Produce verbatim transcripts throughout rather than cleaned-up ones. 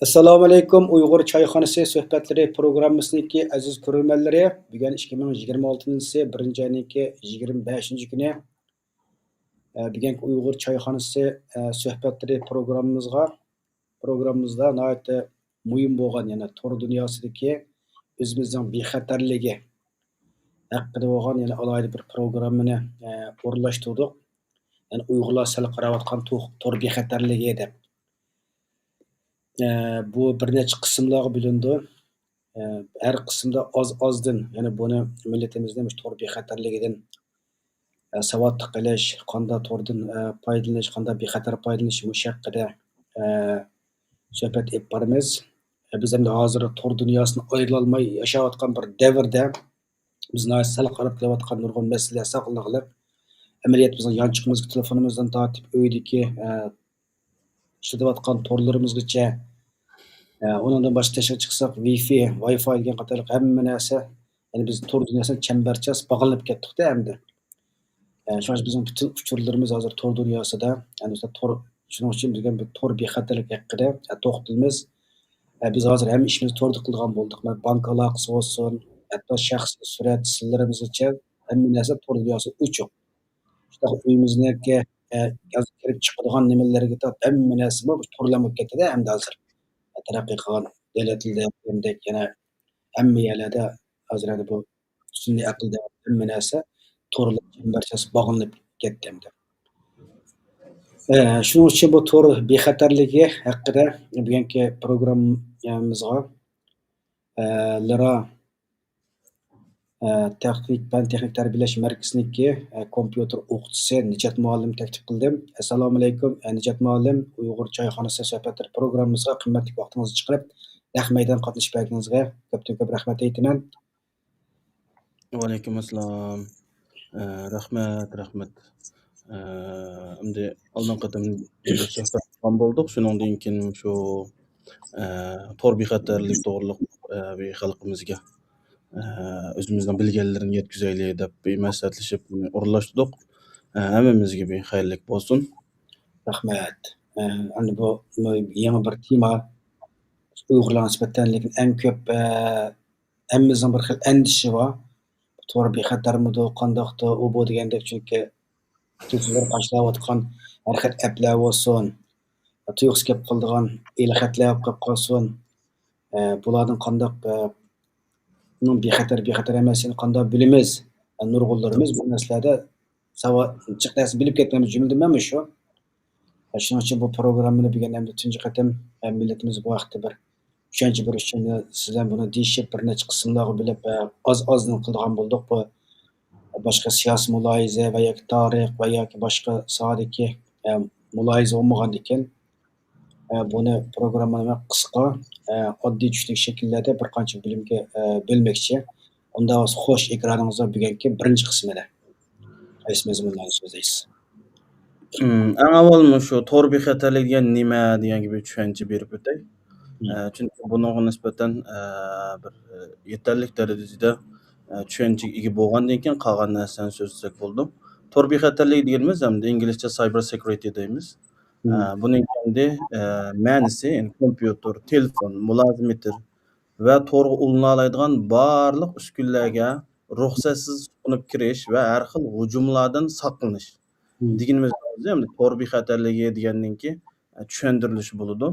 ئەسسالامۇئەلەيكۇم، ئۇيغۇر چايخانىسى سۆھبەتلىرى پروگراممىسىنىڭكى ئەزىز كۆرۈرمەنلىرى، بۈگۈن ئىككى مىڭ يىگىرمە ئالتىنچى يىلى بىرىنچى ئاينىڭكى يىگىرمە بەشىنچى كۈنى. ئە، بۈگۈنكى ئۇيغۇر چايخانىسى، ئە، سۆھبەتلىرى پروگراممىمىزغا، پروگراممىمىزدا ناھايىتى مۇھىم بولغان، يەنى تور دۇنياسىدىكى ئۆزىمىزنىڭ بىخەتەرلىكى ھەققىدە بولغان يەنە ئالاھىدە بىر پروگراممىنى، ئە، ئورۇنلاشتۇردۇق. يەنى ئۇيغۇرلار سەل قاراۋاتقان تو-، تور بىخەتەرلىكى دەپ. ئە، بۇ بىر نەچچە قىسىملارغا بۆلۈنىدۇ. ئە، ھەر قىسىمدا ئاز-ئازدىن، يەنى بۇنى مىللىتىمىزنى مۇشۇ تور بىخەتەرلىكىدىن، ئە، ساۋاتلىق قىلىش، قانداق توردىن، ئە، پايدىلىنىش، قانداق بىخەتەر پايدىلىنىش، مۇشۇ ھەققىدە، ئە، سۆھبەت ئېلىپ بارىمىز. ئە، بىز ئەمدى ھازىر تور دۇنياسىدىن ئايرىلالماي ياشاۋاتقان بىر دەۋردە، بىز ناھايىتى سەل قاراپ كېلىۋاتقان نۇرغۇن مەسىلىلەر ساقلىنىپ، ئەمەلىيەتتە بىزنىڭ يانچۇقىمىزغا تېلېفونىمىزدىن تارتىپ ئۆيدىكى، ئە، ئىشلىتىۋاتقان تورلىرىمىزغىچە، ئە، ئۇنىڭدىن باشقا تېشىغا چىقساق، ۋىفى، ۋايفاي دېگەن قاتارلىق ھەممە نەرسە، يەنى بىز تور دۇنياسىغا چەمبەرچاس باغلىنىپ كەتتۇق-دە ئەمدى. ئە، شۇڭا بىزنىڭ پۈتۈن ئۇچۇرلىرىمىز ھازىر تور دۇنياسىدا. يەنى تور، شۇنىڭ ئۈچۈن بىز بۈگۈن بىر تور بىخەتەرلىك ھەققىدە، ئە، توختىلىمىز. ئە، بىز ھازىر ھەممە ئىشىمىزنى توردا قىلىدىغان بولدۇق. مانا بانكا ئالاقىسى بولسۇن، ھەتتا شەخسىي سۈرەت، سىرلىرىمىزغىچە ھەممە نەرسە تور دۇنياسىدا ئوچۇق. شۇنداق ئۆيىمىزنىڭكى، ئە، ھازىر كىرىپ چىقىدىغان نېمىلەرگە تارتىپ ھەممە نەرسىمۇ تورلام بولۇپ كەتتى-دە ئەمدى ھازىر. تەرەققىي قىلغان دۆلەتلەردە دېگەندەك يەنە ھەممە يەرلەردە ھازىر ئەنە بۇ سۈنئىي ئەقىل دەۋرىدە ھەممە نەرسە تورلار چەمبەرچاس باغلىنىپ كەتتى ئەمدى. ئە، شۇنىڭ ئۈچۈن بۇ تور بىخەتەرلىكى ھەققىدە بۈگۈنكى پروگراممىمىزغا، ئە، لىرا، ئە، تېخنىك، پەن تېخنىك تەربىيەلەش مەركىزىنىڭكى، ئە، كومپيۇتېر ئوقۇتقۇچىسى نىجات مۇئەللىمنى تەكلىپ قىلدىم. ئەسسالامۇئەلەيكۇم، ئە، نىجات مۇئەللىم، ئۇيغۇر چايخانىسى سۆھبەتلىرى پروگراممىمىزغا قىممەتلىك ۋاقتىڭىزنى چىقىرىپ، نەق مەيدان قاتنىشىپ بەرگىنىڭىزگە كۆپتىن كۆپ رەھمەت ئېيتىمەن. ۋەئەلەيكۇم ئەسسالام. ئە، رەھمەت، رەھمەت. ئە، ئەمدى ئالدىنقى قېتىم سۆھبەت قىلغان بولدۇق. شۇنىڭدىن كېيىن شۇ، ئە، تور بىخەتەرلىك توغرىلىق، ئە، بىر خەلقىمىزگە، ئە، ئۆزىمىزنىڭ بىلگەنلىرىنى يەتكۈزەيلى دەپ بىر مەسلىھەتلىشىپ ئورۇنلاشتۇردۇق. ئە، ھەممىمىزگە بىر خەيرلىك بولسۇن. رەھمەت. ئە، ئەمدى بۇ، بۇ يېڭى بىر تېما. ئۇيغۇرلارغا نىسبەتەن، لېكىن ئەڭ كۆپ، ئە، ھەممىمىزنىڭ بىر خىل ئەندىشىسى بار. تور بىخەتەرمىدۇ، قانداقتۇ، ئۇ بۇ دېگەندەك، چۈنكى تېلېفونلار قاچىلاۋاتقان ھەر خىل ئەپلەر بولسۇن، تۇيۇقسىز كېلىپ قالىدىغان ئېلخەتلەر بولۇپ قالسۇن، ئە، بۇلاردىن قانداق، ئە، نىڭ بىخەتەر، بىخەتەر ئەمەسلىكىنى قانداق بىلىمىز؟ ئە، نۇرغۇنلىرىمىز بۇ مەسىلىدە ساۋا-، جىق نەرسە بىلىپ كەتمەيمىز، جۈملىدىن مەنمۇ شۇ. شۇنىڭ ئۈچۈن بۇ پروگراممىنى بۈگۈن ئەمدى تۇنجى قېتىم، ھەم مىللىتىمىز بۇ ھەقتە بىر چۈشەنچە بېرىش ئۈچۈن سىز بىلەن بۇنى دېيىشىپ، بىر نەچچە قىسىملارغا بۆلۈپ، ئاز-ئازدىن قىلىدىغان بولدۇق. بۇ باشقا سىياسىي مۇلاھىزە ۋە ياكى تارىخ ۋە ياكى باشقا ساھەدىكى، مۇلاھىزە بولمىغاندىكىن، بۇنى پروگراممىنى قىسقا، ئاددىي چۈشىنىك شەكىللەردە بىر قانچە بۆلۈمگە بۆلمەكچى. ئۇنداق بولسا، خوش، ئېكرانىڭىزدا بۈگۈنكى بىرىنچى قىسمىدا قايسى مەزمۇنلارنى سۆزلەيسىز؟ ئەڭ ئاۋۋال مۇشۇ تور بىخەتەرلىك دېگەن نېمە دېگەنگە بىر چۈشەنچە بېرىپ ئۆتەي. ئە، چۈنكى بۇنىڭغا نىسبەتەن، ئە، بىر، ئە، يېتەرلىك دەرىجىدە، ئە، چۈشەنچىگە ئىگە بولغاندىن كېيىن قالغان نەرسىلەرنى سۆزلىسەك بولىدۇ. تور بىخەتەرلىكى دېگىنىمىز ئەمدى ئىنگلىزچە سايبېر سېكيۇرىتى دەيمىز. ئە، بۇنىڭ ئەمدى، ئە، مەنىسى، يەنى كومپيۇتېر، تېلېفون، مۇلازىمېتىر ۋە تورغا ئۇلىنالايدىغان بارلىق ئۈسكۈنىلەرگە رۇخسەتسىز سۇقۇنۇپ كىرىش ۋە ھەر خىل ھۇجۇملاردىن ساقلىنىش دېگىنىمىز ئەمدى تور بىخەتەرلىكى دېگەننىڭكى، ئە، چۈشەندۈرۈلۈشى بولىدۇ.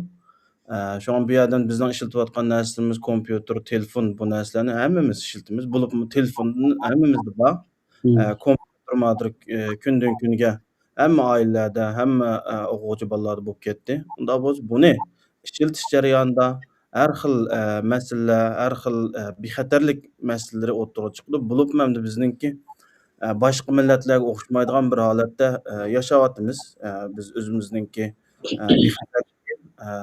ئە، شۇڭا بۇ يەردىن بىزنىڭ ئىشلىتىۋاتقان نەرسىلىرىمىز كومپيۇتېر، تېلېفون، بۇ نەرسىلەرنى ھەممىمىز ئىشلىتىمىز. بولۇپمۇ تېلېفون ھەممىمىزدە بار. ئە، كومپيۇتېر مادىر، ئە، كۈندىن كۈنگە ھەممە ئائىلىلەردە، ھەممە، ئە، ئوقۇغۇچى بالىلاردا بولۇپ كەتتى. ئۇنداق بولسا بۇنى ئىشلىتىش جەريانىدا ھەر خىل، ئە، مەسىلىلەر، ھەر خىل، ئە، بىخەتەرلىك مەسىلىلىرى ئوتتۇرىغا چىقىدۇ. بولۇپمۇ ئەمدى بىزنىڭكى، ئە، باشقا مىللەتلەرگە ئوخشىمايدىغان بىر ھالەتتە، ئە، ياشاۋاتىمىز. ئە، بىز ئۆزىمىزنىڭكى، ئە، بىخەتەرلىكى، ئە،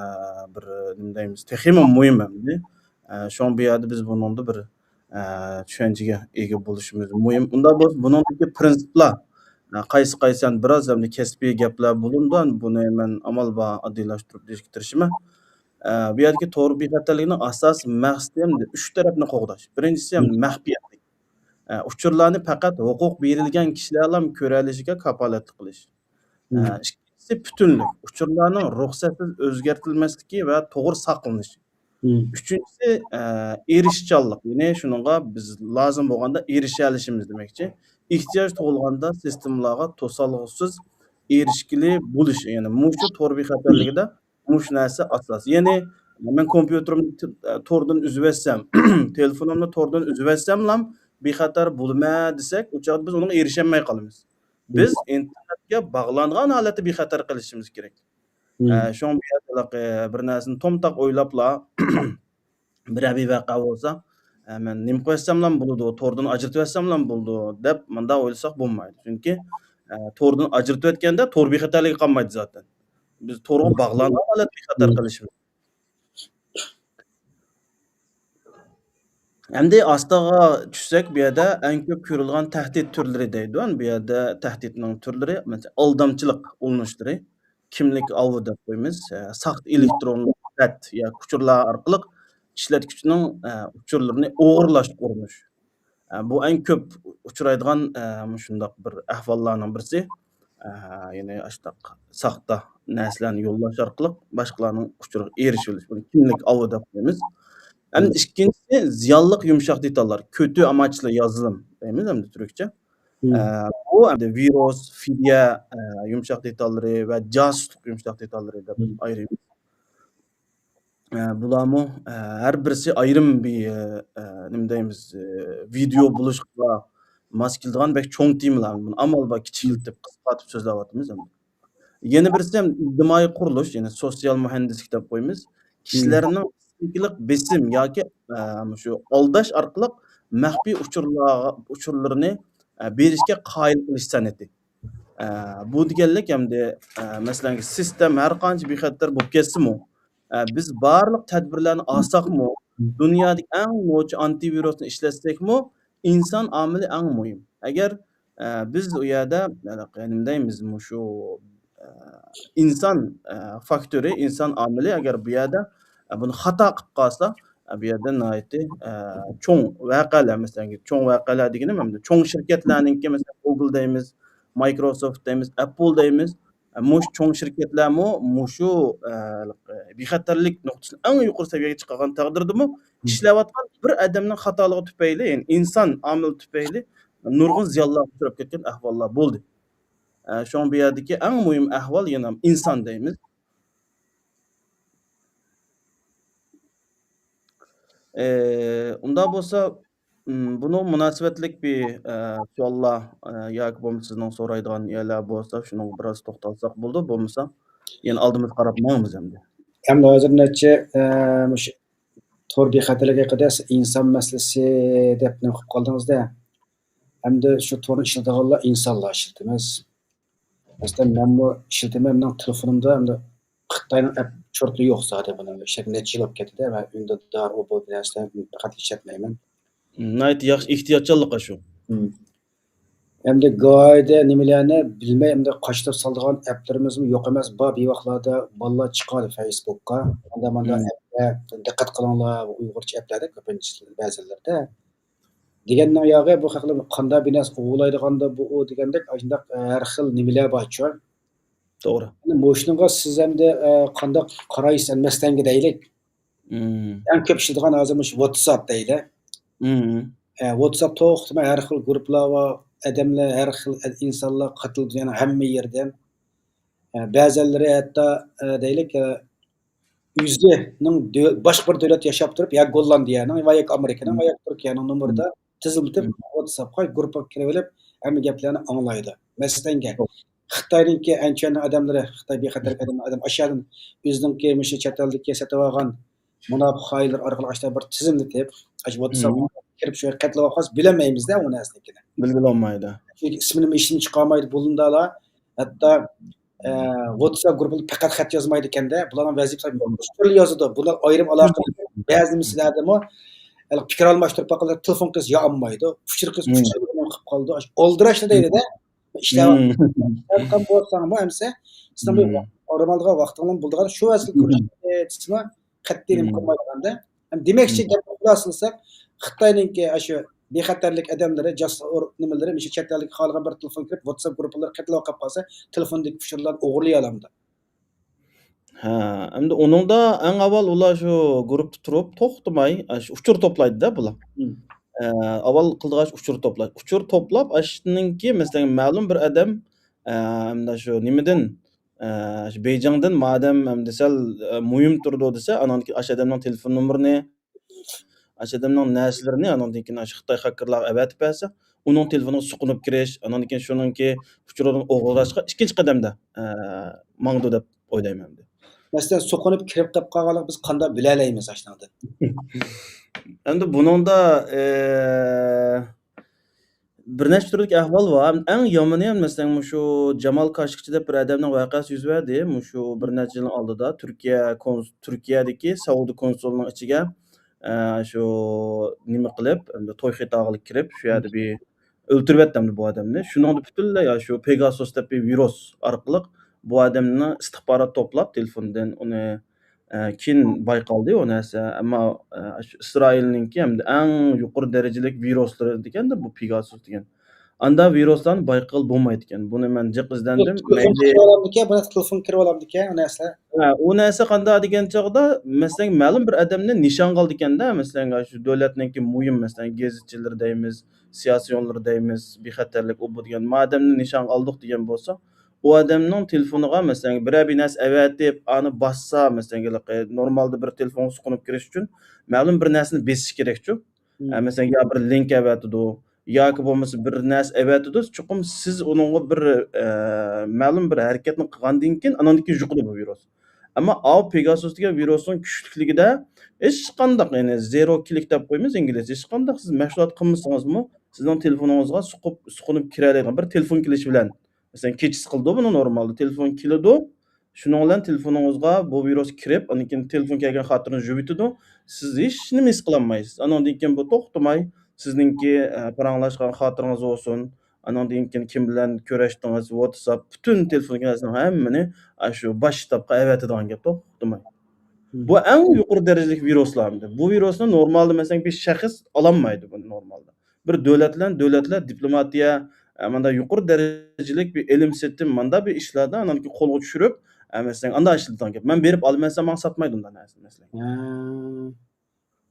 بىر، نېمە دەيمىز، تېخىمۇ مۇھىم ئەمدى. ئە، شۇڭا بۇ يەردە بىز بۇنىڭدا بىر، ئە، چۈشەنچىگە ئىگە بولۇشىمىز مۇھىم. ئۇنداق بولسا بۇنىڭدىكى پىرىنسىپلار، ئە، قايسى قايسى، يەنى بىراز ئەمدى كەسپىي گەپلەر بولۇنىدۇ، بۇنى مەن ئامال بار ئاددىيلاشتۇرۇپ دېيىشكە تىرىشىمەن. ئە، بۇ يەردىكى تور بىخەتەرلىكىنىڭ ئاساسىي مەقسىتى ئەمدى ئۈچ تەرەپنى قوغداش. بىرىنچىسى ئەمدى مەخپىيەتلىك. ئە، ئۇچۇرلارنى پەقەت ھوقۇق بېرىلگەن كىشىلەرلا كۆرەلىشىگە كاپالەتلىك قىلىش. ئە، ئىككىنچىسى بىرىنچىسى پۈتۈنلۈك، ئۇچۇرلارنىڭ رۇخسەتسىز ئۆزگەرتىلمەسلىكى ۋە توغرا ساقلىنىشى. مم. ئۈچىنچىسى، ئە، ئېرىشىشچانلىق، يەنى شۇنىڭغا بىز لازىم بولغاندا ئېرىشەلىشىمىز دېمەكچى. ئېھتىياج تۇغۇلغاندا سىستېمىلارغا توسالغۇسىز ئېرىشكىلى بولۇش، يەنى مۇشۇ تور بىخەتەرلىكىدە مۇشۇ نەرسە ئاساس. يەنى مەن كومپيۇتېرىمنى ت-، توردىن ئۈزۈۋەتسەم، تېلېفونۇمنى توردىن ئۈزۈۋەتسەملا بىخەتەر بولىمەن دېسەك، ئۇ چاغدا بىز ئۇنىڭغا ئېرىشەلمەي قالىمىز. بىز ئىنتېرنېتكە باغلانغان ھالەتتە بىخەتەر قېلىشىمىز كېرەك. مم. ئە، شۇڭا بۇ يەردە ھېلىقى بىر نەرسىنى تومتاق ئويلاپلا، بىرەر بىر ۋەقە بولسا، ئە، مەن نېمە قىلىۋەتسەملا بولىدۇ، توردىن ئاجرىتىۋەتسەملا بولىدۇ دەپ مۇنداق ئويلىساق بولمايدۇ. چۈنكى، ئە، توردىن ئاجرىتىۋەتكەندە تور بىخەتەرلىكى قالمايدۇ زاتەن. بىز تورغا باغلانغان ھالەتتە بىخەتەر قېلىشىمىز. ئەمدى ئاستىغا چۈشسەك، بۇ يەردە ئەڭ كۆپ كۆرۈلگەن تەھدىت تۈرلىرى دەيدۇ. بۇ يەردە تەھدىتنىڭ تۈرلىرى، مەسىلەن، ئالدامچىلىق ئۇلىنىشلىرى، كىملىك ئاۋى دەپ قويىمىز، ئە، ساختا ئېلېكترونلۇق خەت ياكى ئۇچۇرلار ئارقىلىق ئىشلەتكۈچىنىڭ، ئە، ئۇچۇرلىرىنى ئوغرىلاشقا ئۇرۇنۇش. ئە، بۇ ئەڭ كۆپ ئۇچرايدىغان، ئە، مۇشۇنداق بىر ئەھۋاللارنىڭ بىرسى. ئە، يەنى ئاشۇنداق ساختا نەرسىلەرنى يوللاش ئارقىلىق باشقىلارنىڭ ئۇچۇرىغا ئېرىشىۋېلىش. بۇنى كىملىك ئاۋى دەپ قويىمىز. ئەمدى مم. ئىككىنچىسى، زىيانلىق يۇمشاق دېتاللار، كۆتۈ ئاماچلى يازىلىم دەيمىز ئەمدى تۈركچە. مم. ئە، بۇ ئەمدى ۋىرۇس، فىدىيە، ئە، يۇمشاق دېتاللىرى ۋە جاسۇسلۇق يۇمشاق دېتاللىرى دەپ مم. ئايرىيمىز. ئە، بۇلارمۇ، ئە، ھەر بىرسى ئايرىم بىر، ئە، نېمە دەيمىز، ئە، ۋىدېئو بولۇشقا ماس كېلىدىغان بەك چوڭ تېمىلار. بۇنى ئامال بار كىچىكلىتىپ، قىسقارتىپ سۆزلەۋاتىمىز ئەمدى. يەنە بىرسى ھەم ئىجتىمائىي قۇرۇلۇش، يەنى سوتسىيال مۇھەندىسلىك دەپ قويىمىز. مم. كىشىلەرنىڭ پسىخىكىلىق بېسىم ياكى، ئە، مۇشۇ ئالداش ئارقىلىق مەخپىي ئۇچۇرلارغا، ئۇچۇرلىرىنى، ئە، بېرىشكە قايىل قىلىش سەنئىتى. ئە، بۇ دېگەنلىك ئەمدى، ئە، مەسىلەن، سىستېما ھەر قانچە بىخەتەر بولۇپ كەتسىمۇ، ئە، بىز بارلىق تەدبىرلەرنى ئالساقمۇ، دۇنيادىكى ئەڭ نوچى ئانتىۋىرۇسنى ئىشلەتسەكمۇ، ئىنسان ئامىلى ئەڭ مۇھىم. ئەگەر، ئە، بىز ئۇ يەردە، نېمە دەيمىز، مۇشۇ، ئە، ئىنسان، ئە، فاكتورى، ئىنسان ئامىلى ئەگەر بۇ يەردە، ئە، بۇنى خاتا قىلىپ قالسا، ئە، بۇ يەردە ناھايىتى، ئە، چوڭ ۋەقەلەر، مەسىلەن، چوڭ ۋەقەلەر دېگىنىم ئەمدى چوڭ شىركەتلەرنىڭكى، مەسىلەن، گوگل دەيمىز، مايكروسوفت دەيمىز، ئەپپل دەيمىز، مۇشۇ چوڭ شىركەتلەرمۇ مۇشۇ، ئە، بىخەتەرلىك نۇقتىسىنى ئەڭ يۇقىرى سەۋىيەگە چىقارغان تەقدىردىمۇ، مم. ئىشلەۋاتقان بىر ئادەمنىڭ خاتالىقى تۈپەيلى، يەنى ئىنسان ئامىلى تۈپەيلى نۇرغۇن زىيانلارغا ئۇچراپ كەتكەن ئەھۋاللار بولدى. ئە، شۇڭا بۇ يەردىكى ئەڭ مۇھىم ئەھۋال يەنە ئىنسان دەيمىز. ئە، ئۇنداق بولسا، ئىم، بۇنىڭ مۇناسىۋەتلىك بىر، ئە، سوئاللار، ئە، ياكى بولمىسا سىزنىڭ سورايدىغان يەرلەر بولسا، شۇنىڭغا بىراز توختالساق بولىدۇ. بولمىسا، يەنە ئالدىمىزغا قاراپ ماڭىمىز ئەمدى. ئەمدى ھازىر نەچچە، ئە، مۇشۇ تور بىخەتەرلىكى ھەققىدە ئىنسان مەسىلىسى دەپ نېمە قىلىپ قالدىڭىز-دە. ئەمدى شۇ تورنى ئىشلىتىدىغانلار ئىنسانلار ئىشلىتىمىز. مەسىلەن، مەنمۇ ئىشلىتىمەن، مېنىڭ تېلېفونۇمدا ئەمدى خىتاينىڭ ئەپ چورتى يوق زادى بۇنىڭ. ئىشلەپ نەچچە يىل بولۇپ كەتتى-دە، مەن ئۈندىدار، ئۇ بۇ نەرسىلەرنى پەقەت ئىشلەتمەيمەن. ناھايىتى ياخشى ئېھتىياتچانلىق شۇ. مم. ئەمدى گاھىدا نېمىلەرنى بىلمەي، ئەمدى قاچىلاپ سالىدىغان ئەپلىرىمىزمۇ يوق ئەمەس، بار. بىر ۋاقىتلاردا بالىلار چىقاردى فېيسبۇكقا. ئاندا ماندا مم. ئەپلەر، دىققەت قىلىڭلار، ئۇيغۇرچە ئەپلەردە كۆپىنچە بەزىلىرىدە. دېگەننىڭ ياغى بۇ خەقلەر قانداق بىر نەرسە ئوۋلايدىغاندا بۇ ئۇ دېگەندەك، ئاشۇنداق، ئە، ھەر خىل نېمىلەر بارچۇ. توغرا. مۇشۇنىڭغا سىز ئەمدى، ئە، قانداق قارايسىز، ئەمدى مەسىلەنگە دەيلىك. مم. ئەڭ كۆپ ئىشلىتىدىغان ھازىر مۇشۇ ۋاتساپ دەيلى. مم. ئە، ۋاتساپ توختىماي ھەر خىل گۇرۇپپىلار بار، ئادەملەر، ھەر خىل ئىنسانلار قاتىلىدۇ، يەنى ھەممە يەردىن. ئە، بەزەنلىرى ھەتتا، ئە، دەيلىك، ئە، ئۆزىنىڭ دۆ-، باشقا بىر دۆلەتتە ياشاپ تۇرۇپ، يا گوللاندىيەنىڭ ۋە ياكى ئامېرىكىنىڭ مم. ۋە ياكى تۈركىيەنىڭ نومۇرىدا مم. تىزىملىتىپ، مم. ۋاتساپقا، گۇرۇپپىغا كىرىۋېلىپ، ھەممە گەپلەرنى ئاڭلايدۇ. مەسىلەنگە، توغرا. خىتاينىڭكى ئەنچۈەننىڭ ئادەملىرى، خىتاي بىخەتەرلىك ئادەملىرى ئاشۇ يەردىن ئۆزىنىڭكى مۇشۇ چەت ئەلدىكى سېتىۋالغان مۇناپىق خائىنلىرى ئارقىلىق ئاشۇنداق بىر تىزىملىتىپ، ئاشۇ ۋاتساپقا مم. كىرىپ شۇ يەرگە قايتىلىپ قالسا بىلەلمەيمىز-دە ئۇ نەرسىنىڭكىنى. بىلگىلى بولمايدۇ. چۈنكى ئىسمىنىمۇ ئىسمىنى چىقارمايدۇ، بولۇندىلا ھەتتا ئە، ۋاتساپ گۇرۇپپىدا پەقەت خەت يازمايدىكەن-دە، بۇلارنىڭ ۋەزىپىسى مۇشۇ تۈرلى يازىدۇ. بۇلار ئايرىم ئالاقە قىلىپ، بەزى مەسىلىلەردىمۇ، ھېلىقى پىكىر ئالماشتۇرۇپ باققاندا تېلېفون قىلسا يا ئالمايدۇ، ئۇچۇر قىلسا مم. ئۇچۇر قىلىپ قالىدۇ. ئاشۇ ئالدىراشلا دەيدۇ-دە. ئىشلەۋاتقان بولساڭمۇ ئەمسە، سېنىڭ بۇ ئارام ئالىدىغان ۋاقتىڭلار بولىدىغان شۇ ۋەزىپىدە كۆرۈشكە قەتئىي نېمە قىلمايدىغان-دە. دېمەكچى، گەپنى خۇلاسىلىساق، خىتاينىڭكى ئاشۇ بىخەتەرلىك ئادەملىرى، جاسۇس نېمىلىرى، مۇشۇ چەت ئەلدىكى خالىغان بىر تېلېفون كىرىپ، ۋاتساپ گۇرۇپپىلىرى قېتىلىپ قالىدىغان بولسا، تېلېفوندىكى ئۇچۇرلارنى ئوغرىلىيالامدۇ؟ ھە، ئەمدى ئۇنىڭدا ئەڭ ئاۋۋال ئۇلار شۇ گۇرۇپتا تۇرۇپ توختىماي، ئە، شۇ ئۇچۇر توپلايدۇ-دە بۇلار. مم. ئە، ئاۋۋال قىلىدىغان ئىش ئۇچۇر توپلاش. ئۇچۇر توپلاپ، ئاشۇنىڭكى، مەسىلەن، مەلۇم بىر ئادەم، ئە، ئەمدى شۇ نېمىدىن، ئە، شۇ بېيجىڭدىن مادەم ئەمدى سەل، ئە، مۇھىم تۇرىدۇ دېسە، ئاناندىن كېيىن ئاشۇ ئادەمنىڭ تېلېفون نومۇرىنى، ئاشۇ ئادەمنىڭ نەرسىلىرىنى، ئاناندىن كېيىن ئاشۇ خىتاي خاكېرلارغا ئەۋەتىپ بەرسە، ئۇنىڭ تېلېفونىغا سۇقۇنۇپ كىرىش، ئاناندىن كېيىن شۇنىڭكى ئۇچۇرىدىن ئوغرىلاشقا ئىككىنچى قەدەمدە، ئە، ماڭىدۇ دەپ ئويلايمەن ئەمدى. مەسىلەن، سۇقۇنۇپ كىرىپ قېلىپ قالغانلىقىنى بىز قانداق بىلەلەيمىز ئاشۇنىڭدىن؟ ئەمدى بۇنىڭدا، ئە، بىر نەچچە تۈردىكى ئەھۋال بار. ئەڭ يامىنى، مەسىلەن، مۇشۇ جامال كاشىكچى دەپ بىر ئادەمنىڭ ۋەقەسى يۈز بەردى. مۇشۇ بىر نەچچە يىلنىڭ ئالدىدا تۈركىيە كونس-، تۈركىيەدىكى سەئۇدى كونسۇلىنىڭ ئىچىگە، ئە، شۇ نېمە قىلىپ، ئەمدى توي خېتاغا كىرىپ، شۇ يەردە بىر ئۆلتۈرۈۋەتتى ئەمدى بۇ ئادەمنى. شۇنىڭدا پۈتۈنلەي، يا، شۇ پېگاسوس دەپ بىر ۋىرۇس ئارقىلىق بۇ ئادەمنى ئىستىخبارات توپلاپ، تېلېفوندىن ئۇنى، ئە، كېيىن بايقالدى ئۇ نەرسە. ئەمما، ئە، شۇ ئىسرائىلنىڭكى ھەمدە ئەڭ يۇقىرى دەرىجىلىك ۋىرۇسلىرى دېگەندە بۇ پېگاسوس دېگەن. ئاندا ۋىرۇسلارنى بايقىغىلى بولمايدىكەن. بۇنى مەن جىق ئىزدەندىم. تېلېفون مەيلى كىرىۋالامدىكەن، بۇ نەرسە تېلېفون كىرىۋالامدىكەن، ئۇ نەرسە. ھە، ئۇ نەرسە قانداق دېگەن چاغدا، مەسىلەن، مەلۇم بىر ئادەمنى نىشانغا ئالىدىكەن-دە، مەسىلەن، شۇ دۆلەتنىڭكى مۇھىم، مەسىلەن، گېزىتچىلىرى دەيمىز، سىياسىيونلىرى دەيمىز، بىخەتەرلىك ئۇ بۇ دېگەن، ما ئادەمنى نىشانغا ئالدۇق دېگەن بولسا، ئۇ ئادەمنىڭ تېلېفونىغا، مەسىلەن، بىرەر بىر نەرسە ئەۋەتىپ، ئانى باسسا، مەسىلەن، ھېلىقى نورمالدا بىر تېلېفونغا سۇقۇنۇپ كىرىش ئۈچۈن مەلۇم بىر نەرسىنى بېسىش كېرەكچۇ. مم. ئە، مەسىلەن، يا بىر لىنك ئەۋەتىدۇ، ياكى بولمىسا بىر نەرسە ئەۋەتىدۇ، چوقۇم سىز ئۇنىڭغا بىر، ئە، مەلۇم بىر ھەرىكەتنى قىلغاندىن كېيىن، ئاناندىن كېيىن يۇقىدۇ بۇ ۋىرۇس. ئەمما ئاۋۇ پېگاسوس دېگەن ۋىرۇسنىڭ كۈچلۈكلۈكىدە ھېچقانداق، يەنى زېرو كىلىك دەپ قويىمىز ئىنگلىزچە، ھېچقانداق سىز مەشغۇلات قىلمىسىڭىزمۇ، سىزنىڭ تېلېفونىڭىزغا سۇقۇپ، سۇقۇنۇپ كىرەلەيدىغان بىر تېلېفون كېلىشى بىلەن، مەسىلەن، كېچىسى قىلىدۇ بۇنى نورمالدا، تېلېفون كېلىدۇ، شۇنىڭ بىلەن تېلېفونىڭىزغا بۇ ۋىرۇس كىرىپ، ئاندىن كېيىن تېلېفون كەلگەن خاتىرىنى يۇۋېتىدۇ. سىز ھېچنېمە ھېس قىلالمايسىز. ئانىڭدىن كېيىن بۇ توختىماي سىزنىڭكى، ئە، پاراڭلاشقان خاتىرىڭىز بولسۇن، ئانىڭدىن كېيىن كىم بىلەن كۆرۈشتىڭىز، ۋاتساپ، پۈتۈن تېلېفوندىكى نەرسىنىڭ ھەممىنى ئاشۇ باش شتابقا ئەۋەتىدىغان گەپ توختىماي. مم. بۇ ئەڭ يۇقىرى دەرىجىلىك ۋىرۇسلار ئەمدى. بۇ ۋىرۇسنى نورمالدا، مەسىلەن، بىر شەخس ئالالمايدۇ بۇنى نورمالدا. بىر دۆلەت بىلەن دۆلەتلەر دىپلوماتىيە، ئە، مانداق يۇقىرى دەرىجىلىك بىر ئېلىم سېتىم، مانداق بىر ئىشلاردا ئانان كېيىن قولغا چۈشۈرۈپ، ئە، مەسىلەن، ئانداق ئىشلىتىدىغان گەپ. مەن بېرىپ ئالىمەن دېسەم، ماڭا ساتمايدۇ ئۇنداق نەرسىنى، مەسىلەن. ھە.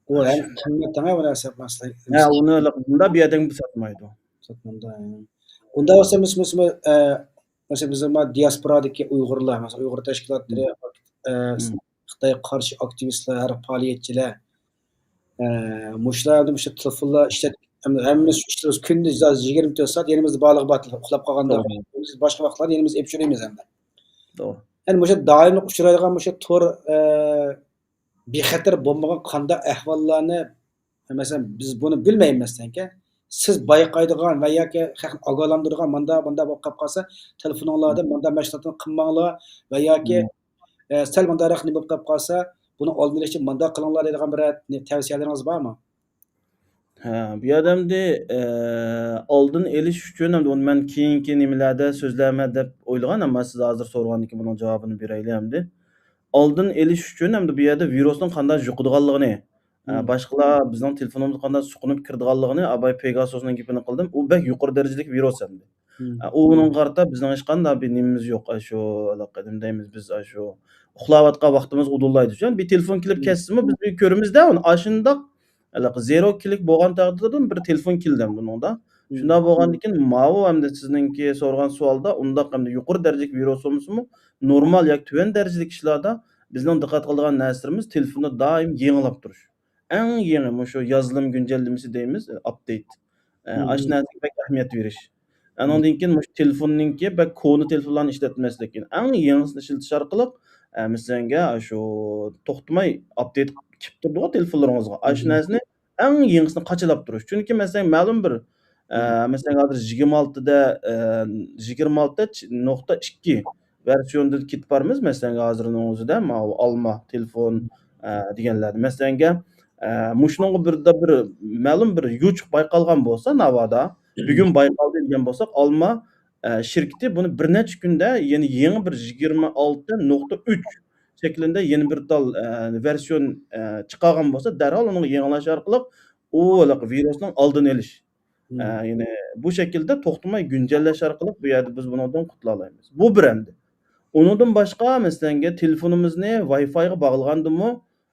ئۇ ھەم قىممەت، ھە، ئۇنى ساتماسلىق. ھە، ئۇنى بۇنداق بىر ئادەمگە ساتمايدۇ. ساتمامدۇ، ھە. ئۇنداق بولسا، مىس-، مىس-، مىس-، ئە، مەسىلەن، بىزنىڭ ما دىياسپورادىكى ئۇيغۇرلار، مەسىلەن، ئۇيغۇر تەشكىلاتلىرى، مم. ئە، مم. خىتايغا قارشى ئاكتىۋىستلار، ھەر پائالىيەتچىلەر، ئە، مۇشۇلار ھەمدە مۇشۇ تېلېفونلار ئىشلەت-، ھەم-، ھەممىمىز شۇ ئىشلەيمىز. كۈندۈز يىگىرمە تۆت سائەت يېنىمىزدا بارلىقى بار تېلېفون. ئۇخلاپ قالغاندا، توغرا. بىز باشقا ۋاقىتلاردا يېنىمىزدا ئېلىپ يۈرىمىز ھەمدە. توغرا. يەنى مۇشۇ دائىملىق ئۇچرايدىغان مۇشۇ تور، ئە، بىخەتەر بولمىغان قانداق ئەھۋاللارنى، مەسىلەن، بىز بۇنى بىلمەيمىز، مەسىلەنكى، سىز بايقايدىغان ۋە ياكى خەقنى ئاگاھلاندۇرىدىغان ماندا، ماندا بولۇپ قېلىپ قالسا، تېلېفونۇڭلاردا مم. ماندا مەشغۇلاتنى قىلماڭلار ۋە ياكى، مم. ئە، سەل مانداقراق نېمە بولۇپ قېلىپ قالسا، بۇنى ئالدىنى ئېلىش ئۈچۈن ماندا قىلىڭلار دەيدىغان بىرەر نە-، تەۋسىيەلىرىڭىز بارمۇ؟ ھە، بۇ يەردە ئەمدى، ئە، ئالدىنى ئېلىش ئۈچۈن ئەمدى ئۇنى مەن كېيىنكى نېمىلەردە سۆزلەرمەن دەپ ئويلىغان، ئەمما سىز ھازىر سورىغاندىن كېيىن بۇنىڭ جاۋابىنى بېرەيلى ئەمدى. ئالدىنى ئېلىش ئۈچۈن ئەمدى بۇ يەردە ۋىرۇسنىڭ قانداق يۇقىدىغانلىقىنى، ئە، مم. باشقىلار بىزنىڭ تېلېفونىمىزغا قانداق سۇقۇنۇپ كىرىدىغانلىقىنى، ئاباي پېگاسوسنىڭ گېپىنى قىلدىم. ئۇ بەك يۇقىرى دەرىجىلىك ۋىرۇس ئەمدى. مم. ئە، ئۇنىڭغا قارىتا بىزنىڭ ھېچقانداق بىر نېمىمىز يوق. ئاشۇ، ھېلىقى نېمە دەيمىز بىز، ئاشۇ ئۇخلاۋاتقان ۋاقتىمىز ئۇدۇللايدۇ. چۈنكى بىر تېلېفون كېلىپ مم. كەتسىمۇ بىز بىر كۆرىمىز-دە ئۇنى. ئاشۇنداق ھېلىقى زېرو كىلىك بولغان تەقدىردىمۇ بىر تېلېفون كېلىدۇ ئەمدى ئۇنىڭدا. مم. شۇنداق بولغاندىكىن ماۋۇ ئەمدى سىزنىڭكى سورىغان سوئالدا ئۇنداق ئەمدى يۇقىرى دەرىجىلىك ۋىرۇس بولمىسىمۇ، نورمال ياكى تۆۋەن دەرىجىلىك ئىشلاردا بىزنىڭ دىققەت قىلىدىغان نەرسىلىرىمىز تېلېفوندا دائىم يېڭىلاپ تۇرۇش. ئەڭ يېڭى مۇشۇ يازىلىم گۈنجەللىمىسى دەيمىز، ئاپدېيت. ئە، مم. ئاشۇ نەرسىگە بەك ئەھمىيەت بېرىش. مم. ئانىڭدىن كېيىن مۇشۇ تېلېفوننىڭكى بەك كونا تېلېفونلارنى ئىشلەتمەسلىك. ئەڭ يېڭىسىنى ئىشلىتىش ئارقىلىق، ئە، مەسىلەنگە، شۇ توختىماي ئاپدېيت كېلىپ تۇرىدىغۇ تېلېفونلىرىڭىزغا. ئاشۇ مم. نەرسىنى ئەڭ يېڭىسىنى قاچىلاپ تۇرۇش. چۈنكى مەسىلەن مەلۇم بىر، ئە، مم. مەسىلەن ھازىر يىگىرمە ئالتىدە، ئە، يىگىرمە ئالتە نۇقتا ئىككى ۋېرسىيونىدا كېتىپ بارىمىز. مەسىلەن، ھازىرنىڭ ئۆزىدە ماۋۇ ئالما تېلېفون، ئە، دېگەنلەردە. مەسىلەنگە، ئە، مۇشۇنىڭغا بىردە بىر مەلۇم بىر يوچۇق بايقالغان بولسا، ناۋادا، بۈگۈن بايقالدى دېگەن بولساق، ئالما، ئە، شىركىتى بۇنى بىر نەچچە كۈندە يەنە يېڭى بىر يىگىرمە ئالتە نۇقتا ئۈچ شەكلىندە يەنە بىر تال، ئە، ۋېرسىيون، ئە، چىقارغان بولسا، دەرھال ئۇنىڭغا يېڭىلاش ئارقىلىق ئۇ ھېلىقى ۋىرۇسنىڭ ئالدىنى ئېلىش. ئە، يەنى بۇ شەكىلدە توختىماي گۈنجەللەش ئارقىلىق بۇ يەردە بىز بۇنىڭدىن قۇتۇلالايمىز. بۇ بىر ئەمدى. ئۇنىڭدىن باشقا، مەسىلەنگە، تېلېفونىمىزنى ۋاي فايغا باغلىغاندىمۇ،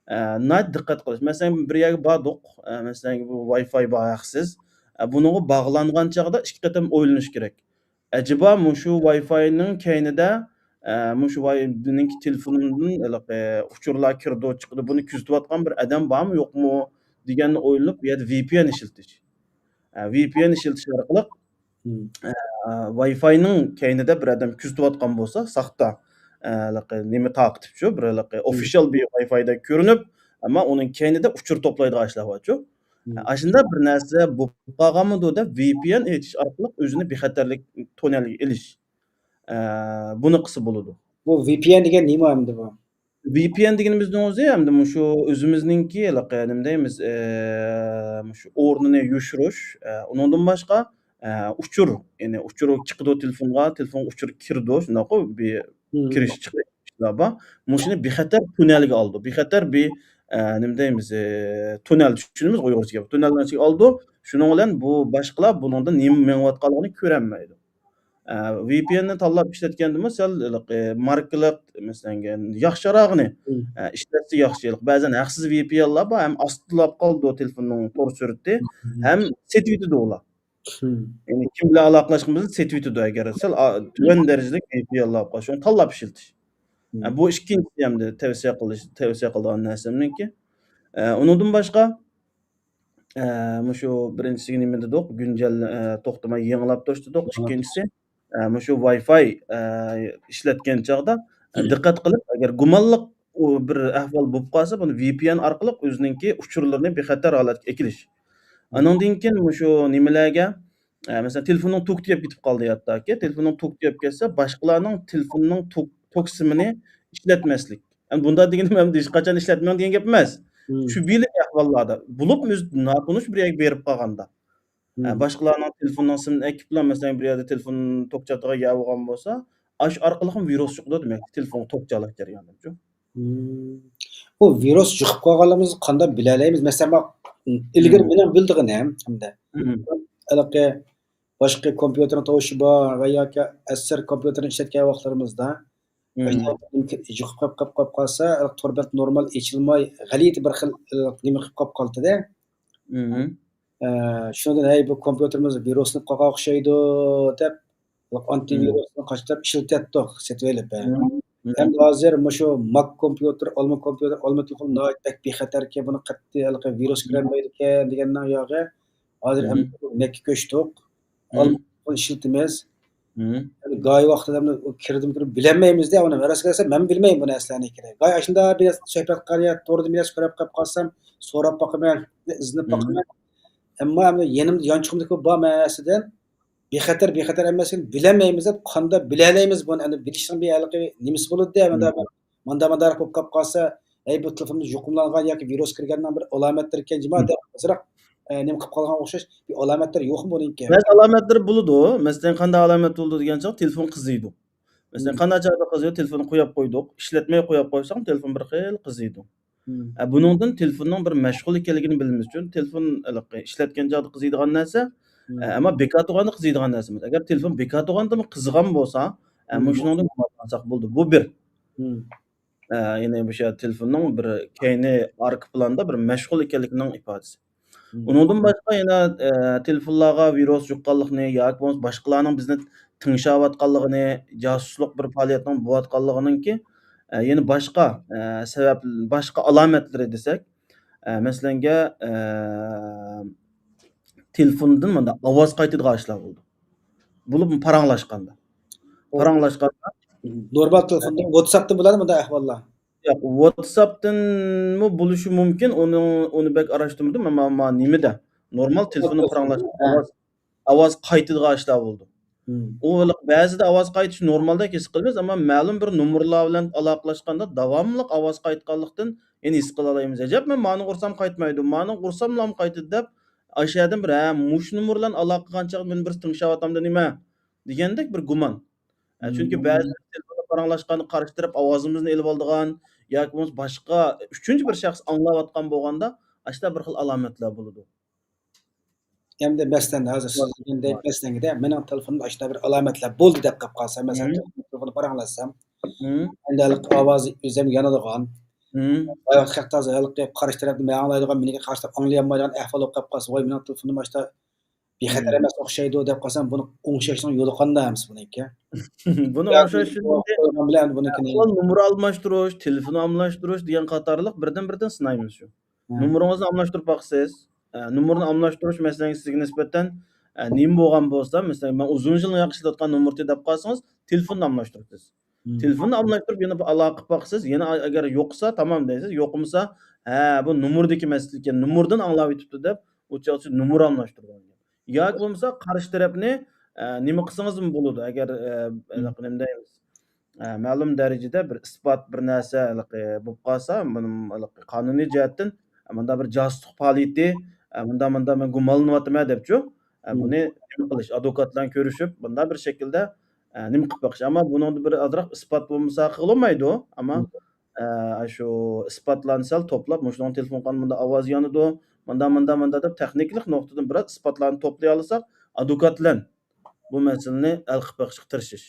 ئە، ناھايىتى دىققەت قىلىش. مەسىلەن، بىر يەرگە باردۇق، ئە، مەسىلەن، بۇ ۋاي فاي بار ھەقسىز. ئە، بۇنىڭغا باغلانغان چاغدا ئىككى قېتىم ئويلىنىش كېرەك. ئەجەبا مۇشۇ ۋاي فاينىڭ كەينىدە، ئە، مۇشۇ ۋاي-، بۇنىڭكى تېلېفونۇمدىن ھېلىقى ئۇچۇرلار كىرىدۇ، چىقىدۇ، بۇنى كۆزىتىۋاتقان بىر ئادەم بارمۇ، يوقمۇ دېگەننى ئويلىنىپ، بۇ يەردە ۋى پى ئېن ئىشلىتىش. ئە، ۋى پى ئېن ئىشلىتىش ئارقىلىق، ئە، ۋاي فاينىڭ كەينىدە بىر ئادەم كۆزىتىۋاتقان بولسا، ساختا، ئە، ھېلىقى نېمە تارقىتىپچۇ، بىر ھېلىقى ئوفىشال بىر ۋاي فايدەك كۆرۈنۈپ، ئەمما ئۇنىڭ كەينىدە ئۇچۇر توپلايدىغان ئىشلار بارچۇ. ئاشۇنداق بىر نەرسە بولۇپ قالغانمىدۇ دەپ، ۋى پى ئېن ئېچىش ئارقىلىق ئۆزىنى بىخەتەرلىك توننېلىگە ئېلىش. ئە، بۇنى قىلسا بولىدۇ. بۇ ۋى پى ئېن دېگەن نېمە ئەمدى بۇ؟ ۋى پى ئېن دېگىنىمىزنىڭ ئۆزى ئەمدى مۇشۇ ئۆزىمىزنىڭكى ھېلىقى نېمە دەيمىز، ئە، مۇشۇ ئورنىنى يوشۇرۇش، ئە، ئۇنىڭدىن باشقا، ئە، ئۇچۇر، يەنى ئۇچۇر چىقىدۇ تېلېفونغا، تېلېفونغا ئۇچۇر كىرىدۇ، شۇنداققۇ، بىر كىرىش چىقىش ئىشلار بار. مۇشۇنى بىخەتەر توننېلگە ئالىدۇ. بىخەتەر بىر، ئە، نېمە دەيمىز، ئە، توننېل چۈشىنىمىز ئۇيغۇرچىغا. توننېلنىڭ ئىچىگە ئالىدۇ. شۇنىڭ بىلەن بۇ باشقىلار بۇنىڭدا نېمە مېڭىۋاتقانلىقىنى كۆرەلمەيدۇ. ئە، ۋى پى ئېننى تاللاپ ئىشلەتكەندىمۇ سەل ھېلىقى ماركىلىق، مەسىلەن، ياخشىراقىنى، ئە، ئىشلەتسە ياخشى. بەزەن ھەقسىز ۋى پى ئېنلار بار، ھەم ئاستىلاپ قالىدۇ تېلېفوننىڭ تور سۈرئىتى، ھەم سېتىۋېتىدۇ ئۇلار. يەنى كىم بىلەن ئالاقىلاشقىنىمىزنى سېتىۋېتىدۇ، ئەگەر سەل ئا-، تۆۋەن دەرىجىلىك ۋى پى ئېنلار بار، شۇنى تاللاپ ئىشلىتىش. ئە، بۇ ئىككىنچى ئەمدى تەۋسىيە قىلىش، تەۋسىيە قىلىدىغان نەرسەمنىڭكى. ئە، ئۇنىڭدىن باشقا، ئە، مۇشۇ بىرىنچىسىگە نېمە دېدۇق؟ گۈنجەل-، ئە، توختىماي يېڭىلاپ تۇرۇش دېدۇق. ئىككىنچىسى، ئە، مۇشۇ ۋاي فاي، ئە، ئىشلەتكەن چاغدا، ئە، دىققەت قىلىپ، ئەگەر گۇمانلىق ئۇ بىر ئەھۋال بولۇپ قالسا، بۇنى ۋى پى ئېن ئارقىلىق ئۆزىنىڭكى ئۇچۇرلىرىنى بىخەتەر ھالەتكە ئەكېلىش. ئانىڭدىن كېيىن مۇشۇ نېمىلەرگە، ئە، مەسىلەن، تېلېفوننىڭ توكى تۈگەپ كېتىپ قالدى ياكى تېلېفوننىڭ توكى تۈگەپ كەتسە، باشقىلارنىڭ تېلېفوننىڭ توك، توك سىمىنى ئىشلەتمەسلىك. ئەمدى بۇنداق دېگىنىم ئەمدى ھېچقاچان ئىشلەتمەڭ دېگەن گەپ ئەمەس. شۈبھىلىك ئەھۋاللاردا، بولۇپمۇ ئۆزى ناتونۇش بىر يەرگە بېرىپ قالغاندا. ئە، باشقىلارنىڭ تېلېفوننىڭ سىمىنى ئەكىپلا، مەسىلەن، بىر يەردە تېلېفون توك چاتىقىغا ئىگە بولغان بولسا، ئاشۇ ئارقىلىقمۇ ۋىرۇس يۇقىدۇ دېمەك، تېلېفونغا توك چالاق جەريانىدا. مم. بۇ ۋىرۇس يۇقۇپ قالغانلىقىمىزنى قانداق بىلەلەيمىز؟ مەسىلەن، ما-، ئىلگىرى مم. مېنىڭ بىلىدىغىنىم، ھەمدە مم. ھېلىقى باشقا كومپيۇتېرنىڭ توشۇشى بار ۋە ياكى ئەسەر كومپيۇتېرنى ئىشلەتكەن ۋاقىتلىرىمىزدا، مم. يۇقۇپ قېلىپ، قېلىپ قالسا، تور بەت نورمال ئېچىلماي، غەلىتە بىر خىل، نېمە قىلىپ قېلىپ قالىدۇ. مم. ئە، شۇنىڭدىن، ھەي، بۇ كومپيۇتېرىمىز ۋىرۇسلىنىپ قالغان ئوخشايدۇ، دەپ، ئانتىۋىرۇسنى قاچىلاپ ئىشلىتەتتۇق، سېتىۋېلىپ، ھە. مم. مم. ئەمدى ھازىر مۇشۇ ماك كومپيۇتېر، ئالما كومپيۇتېر، ئالما تېلېفون ناھايىتى بەك بىخەتەركەن، بۇنى قەتئىي ھېلىقى ۋىرۇس مم. كىرەلمەيدىكەن دېگەننىڭ ياغى. ھازىر مم. ئەمدى مەككە كۆچتۇق. مم. ئالما تېلېفون ئىشلىتىمىز. مم. ئەمدى گاھى ۋاقتىدا ئەمدى ئۇ كىردىمۇ كىرىپ بىلەلمەيمىز-دە، ئۇنى راست دېسەم، مەنمۇ بىلمەيمەن بۇ نەرسىلەرنى. گاھى ئاشۇنداق بىر نەرسە سۆھبەت قىلغان يا توردا بىر نەرسە كۆرۈپ قېلىپ قالسام، سوراپ باقىمەن، ئىزدىنىپ مم. باقىمەن. ئەمما ئەمدى يېنىمدا يانچۇقۇمدىكى بۇ بار مەسىلەن، بىخەتەر، بىخەتەر ئەمەسلىكىنى بىلەلمەيمىز دەپ، قانداق بىلەلەيمىز بۇنى؟ ئەمدى بىلىشنىڭ بىر ھېلىقى نېمىسى بولىدۇ-دە، مم. مۇنداق، مۇنداق بولۇپ قاپ قالسا، ھەي، بۇ تېلېفونىمىز يۇقۇملانغان ياكى ۋىرۇس كىرگەننىڭ بىر ئالامەتلىرىكەن جۇما مم. دەپ ئازراق، ئە، نېمە قىلىپ قالغان ئوخشاش بىر ئالامەتلىرى يوقمۇ بۇنىڭكى؟ بەزى ئالامەتلىرى بولىدۇ. مەسىلەن، قانداق ئالامەت بولىدۇ دېگەن چاغ تېلېفون قىزىيدۇ. مەسىلەن، مم. قانداق چاغدا قىزىيدۇ؟ تېلېفوننى قويۇپ قويدۇق، ئىشلەتمەي قويۇپ قويساڭ، تېلېفون بىر خىل قىزىيدۇ. مم. ئە، بۇنىڭدىن تېلېفوننىڭ بىر مەشغۇل ئىكەنلىكىنى بىلىمىز. چۈنكى تېلېفون ھېلىقى ئىشلەتكەن چاغدا قىزىيدىغان نەرسە، مم. ئە، ئەمما بىكار تۇرغاندا قىزىيدىغان نەرسە ئەمەس. ئەگەر تېلېفون بىكار تۇرغاندىمۇ قىزىغان بولسا، ئە، مم. مۇشۇنىڭدىن گۇمانلانساق بولىدۇ. بۇ بىر. مم. ئە، يەنى مۇشۇ تېلېفوننىڭ بىر كەينى ئارقا پىلاندا بىر مەشغۇل ئىكەنلىكىنىڭ ئىپادىسى. مم. ئۇنىڭدىن باشقا يەنە، ئە، تېلېفونلارغا ۋىرۇس يۇققانلىقىنى ياكى بولمىسا باشقىلارنىڭ بىزنى تىڭشاۋاتقانلىقىنى، جاسۇسلۇق بىر پائالىيەتنىڭ بولۇۋاتقانلىقىنىڭكى، ئە، يەنە باشقا، ئە، سەۋەب، باشقا ئالامەتلىرى دېسەك، ئە، مەسىلەنگە، ئە، تېلېفوندىن مۇنداق ئاۋاز قايتىدىغان ئىشلار بولىدۇ. بولۇپمۇ پاراڭلاشقاندا. ئۇ پاراڭلاشقاندا نورمال تېلېفوندىن، ۋاتساپتىن بولىدۇ مۇنداق ئەھۋاللار؟ ياق، ۋاتساپتىنمۇ بولۇشى مۇمكىن. ئۇنىڭ، ئۇنى بەك ئاراشتۇرمىدىم، ئەمما، ئەمما نېمىدە؟ نورمال تېلېفوندا پاراڭلاشقاندا ھە. ئاۋاز، ئاۋاز قايتىدىغان ئىشلار بولىدۇ. مم. ئۇ بەزىدە ئاۋاز قايتىشى نورمالدەك ھېس قىلىمىز، ئەمما مەلۇم بىر نومۇرلار بىلەن ئالاقىلەشكەندە داۋاملىق ئاۋاز قايتقانلىقتىن يەنە ھېس قىلالايمىز. ئەجەب، مەن مانىغا ئۇرسام قايتمايدۇ، مانىغا ئۇرساملا قايتىدۇ دەپ، ئاشۇ يەردىن بىر، ھە، مۇشۇ نومۇر بىلەن ئالاقە قىلغان چاغدا مېنى بىرسى تىڭشاۋاتامدۇ نېمە؟ دېگەندەك بىر گۇمان. ھە، چۈنكى مم. بەزىدە تېلېفوندا پاراڭلاشقاندا قارشى تەرەپ ئاۋازىمىزنى ئېلىۋالىدىغان ياكى بولمىسا باشقا ئۈچىنچى بىر شەخس ئاڭلاۋاتقان بولغاندا، ئاشۇنداق بىر خىل ئالامەتلەر بولىدۇ. ئەمدى مەسىلەن، ھازىر سىز دېگەندەك، مەسىلەنگىدە، مېنىڭ تېلېفونۇمدا ئاشۇنداق بىر ئالامەتلەر بولدى دەپ قېلىپ قالسا، مەسىلەن، تېلېفوننى پاراڭلاتسام، ئەمدى ھېلىقى ئاۋازى ئۆزۈم يانىدىغان، ۋە خەقتازا ھېلىقى قارشى تەرەپنى مەن ئاڭلايدىغان، مېنىڭكى قارشى تەرەپ ئاڭلىيالمايدىغان ئەھۋال بولۇپ قېلىپ قالسا، ۋاي، مېنىڭ تېلېفونۇم ئاشتا بىخەتەر ئەمەس ئوخشايدۇ دەپ قالسام، بۇنى ئوڭشاشنىڭ يولى قانداق ئەمىسە بۇنىڭكى؟ بۇنى ياكى ئوڭشاش ئۇچۇن ئۇ ئەمدى قويغان بىلەن بۇنىڭكىنى ئەھۋال نومۇر ئالماشتۇرۇش، تېلېفون ئالماشتۇرۇش دېگەن قاتارلىق بىردىن-بىردىن سىنايمىز شۇ. ھە. نومۇرىڭىزنى ئالماشتۇرۇپ باقسىز. ئە، نومۇرنى ئالماشتۇرۇش مەسىلەڭ سىزگە نىسبەتەن، ئە، نېمە بولغان بولسا، مەسىلەن، مەن ئۇزۇن يىلنىڭ ياقى ئىشلەتكەن نومۇرتى دەپ قالسىڭىز، تېلېفوننى ئالماشتۇرىسىز. مم. تېلېفوننى ئالماشتۇرۇپ، يەنە بىر ئالاقە قىلىپ باقىسىز. يەنە ئەگەر يوقىسا، تامام دەيسىز. يوقىمىسا، ھە، بۇ نومۇردىكى مەسىلە ئىكەن، نومۇردىن ئاڭلاۋېتىپتۇ دەپ، ئۇ چاغ نومۇر ئالماشتۇرىدىغان گەپ. ياكى بولمىسا قارشى تەرەپنى، ئە، نېمە قىلسىڭىزمۇ بولىدۇ. ئەگەر، ئە، مم. ھېلىقى نېمە دەيمىز، ئە، مەلۇم دەرىجىدە بىر ئىسپات، بىر نەرسە ھېلىقى بولۇپ قالسا، مۇنىمۇ ھېلىقى قانۇنىي جەھەتتىن، ئە، مۇنداق بىر جاسۇسلۇق پائالىيىتى، ئە، مۇنداق، مۇنداق مەن گۇمانلىنىۋاتىمەن دەپچۇ، ئە، مم. بۇنى نېمە قىلىش، ئادۋوكات بىلەن كۆرۈشۈپ، مۇنداق بىر شەكىلدە، ئە، نېمە قىلىپ بېقىش. ئەمما بۇنىڭدا بىر ئازراق ئىسپات بولمىسا قىلالمايدۇ. ئەمما، مم. ئە، شۇ ئىسپاتلارنى سەل توپلاپ، مۇشۇنىڭ تېلېفون قىلغان مۇنداق ئاۋاز يانىدۇ، مۇنداق، مۇنداق، مۇنداق دەپ تېخنىكىلىق نۇقتىدىن بىراز ئىسپاتلارنى توپلىيالىساق، ئادۋوكات بىلەن بۇ مەسىلىنى ھەل قىلىپ بېقىشقا تىرىشىش.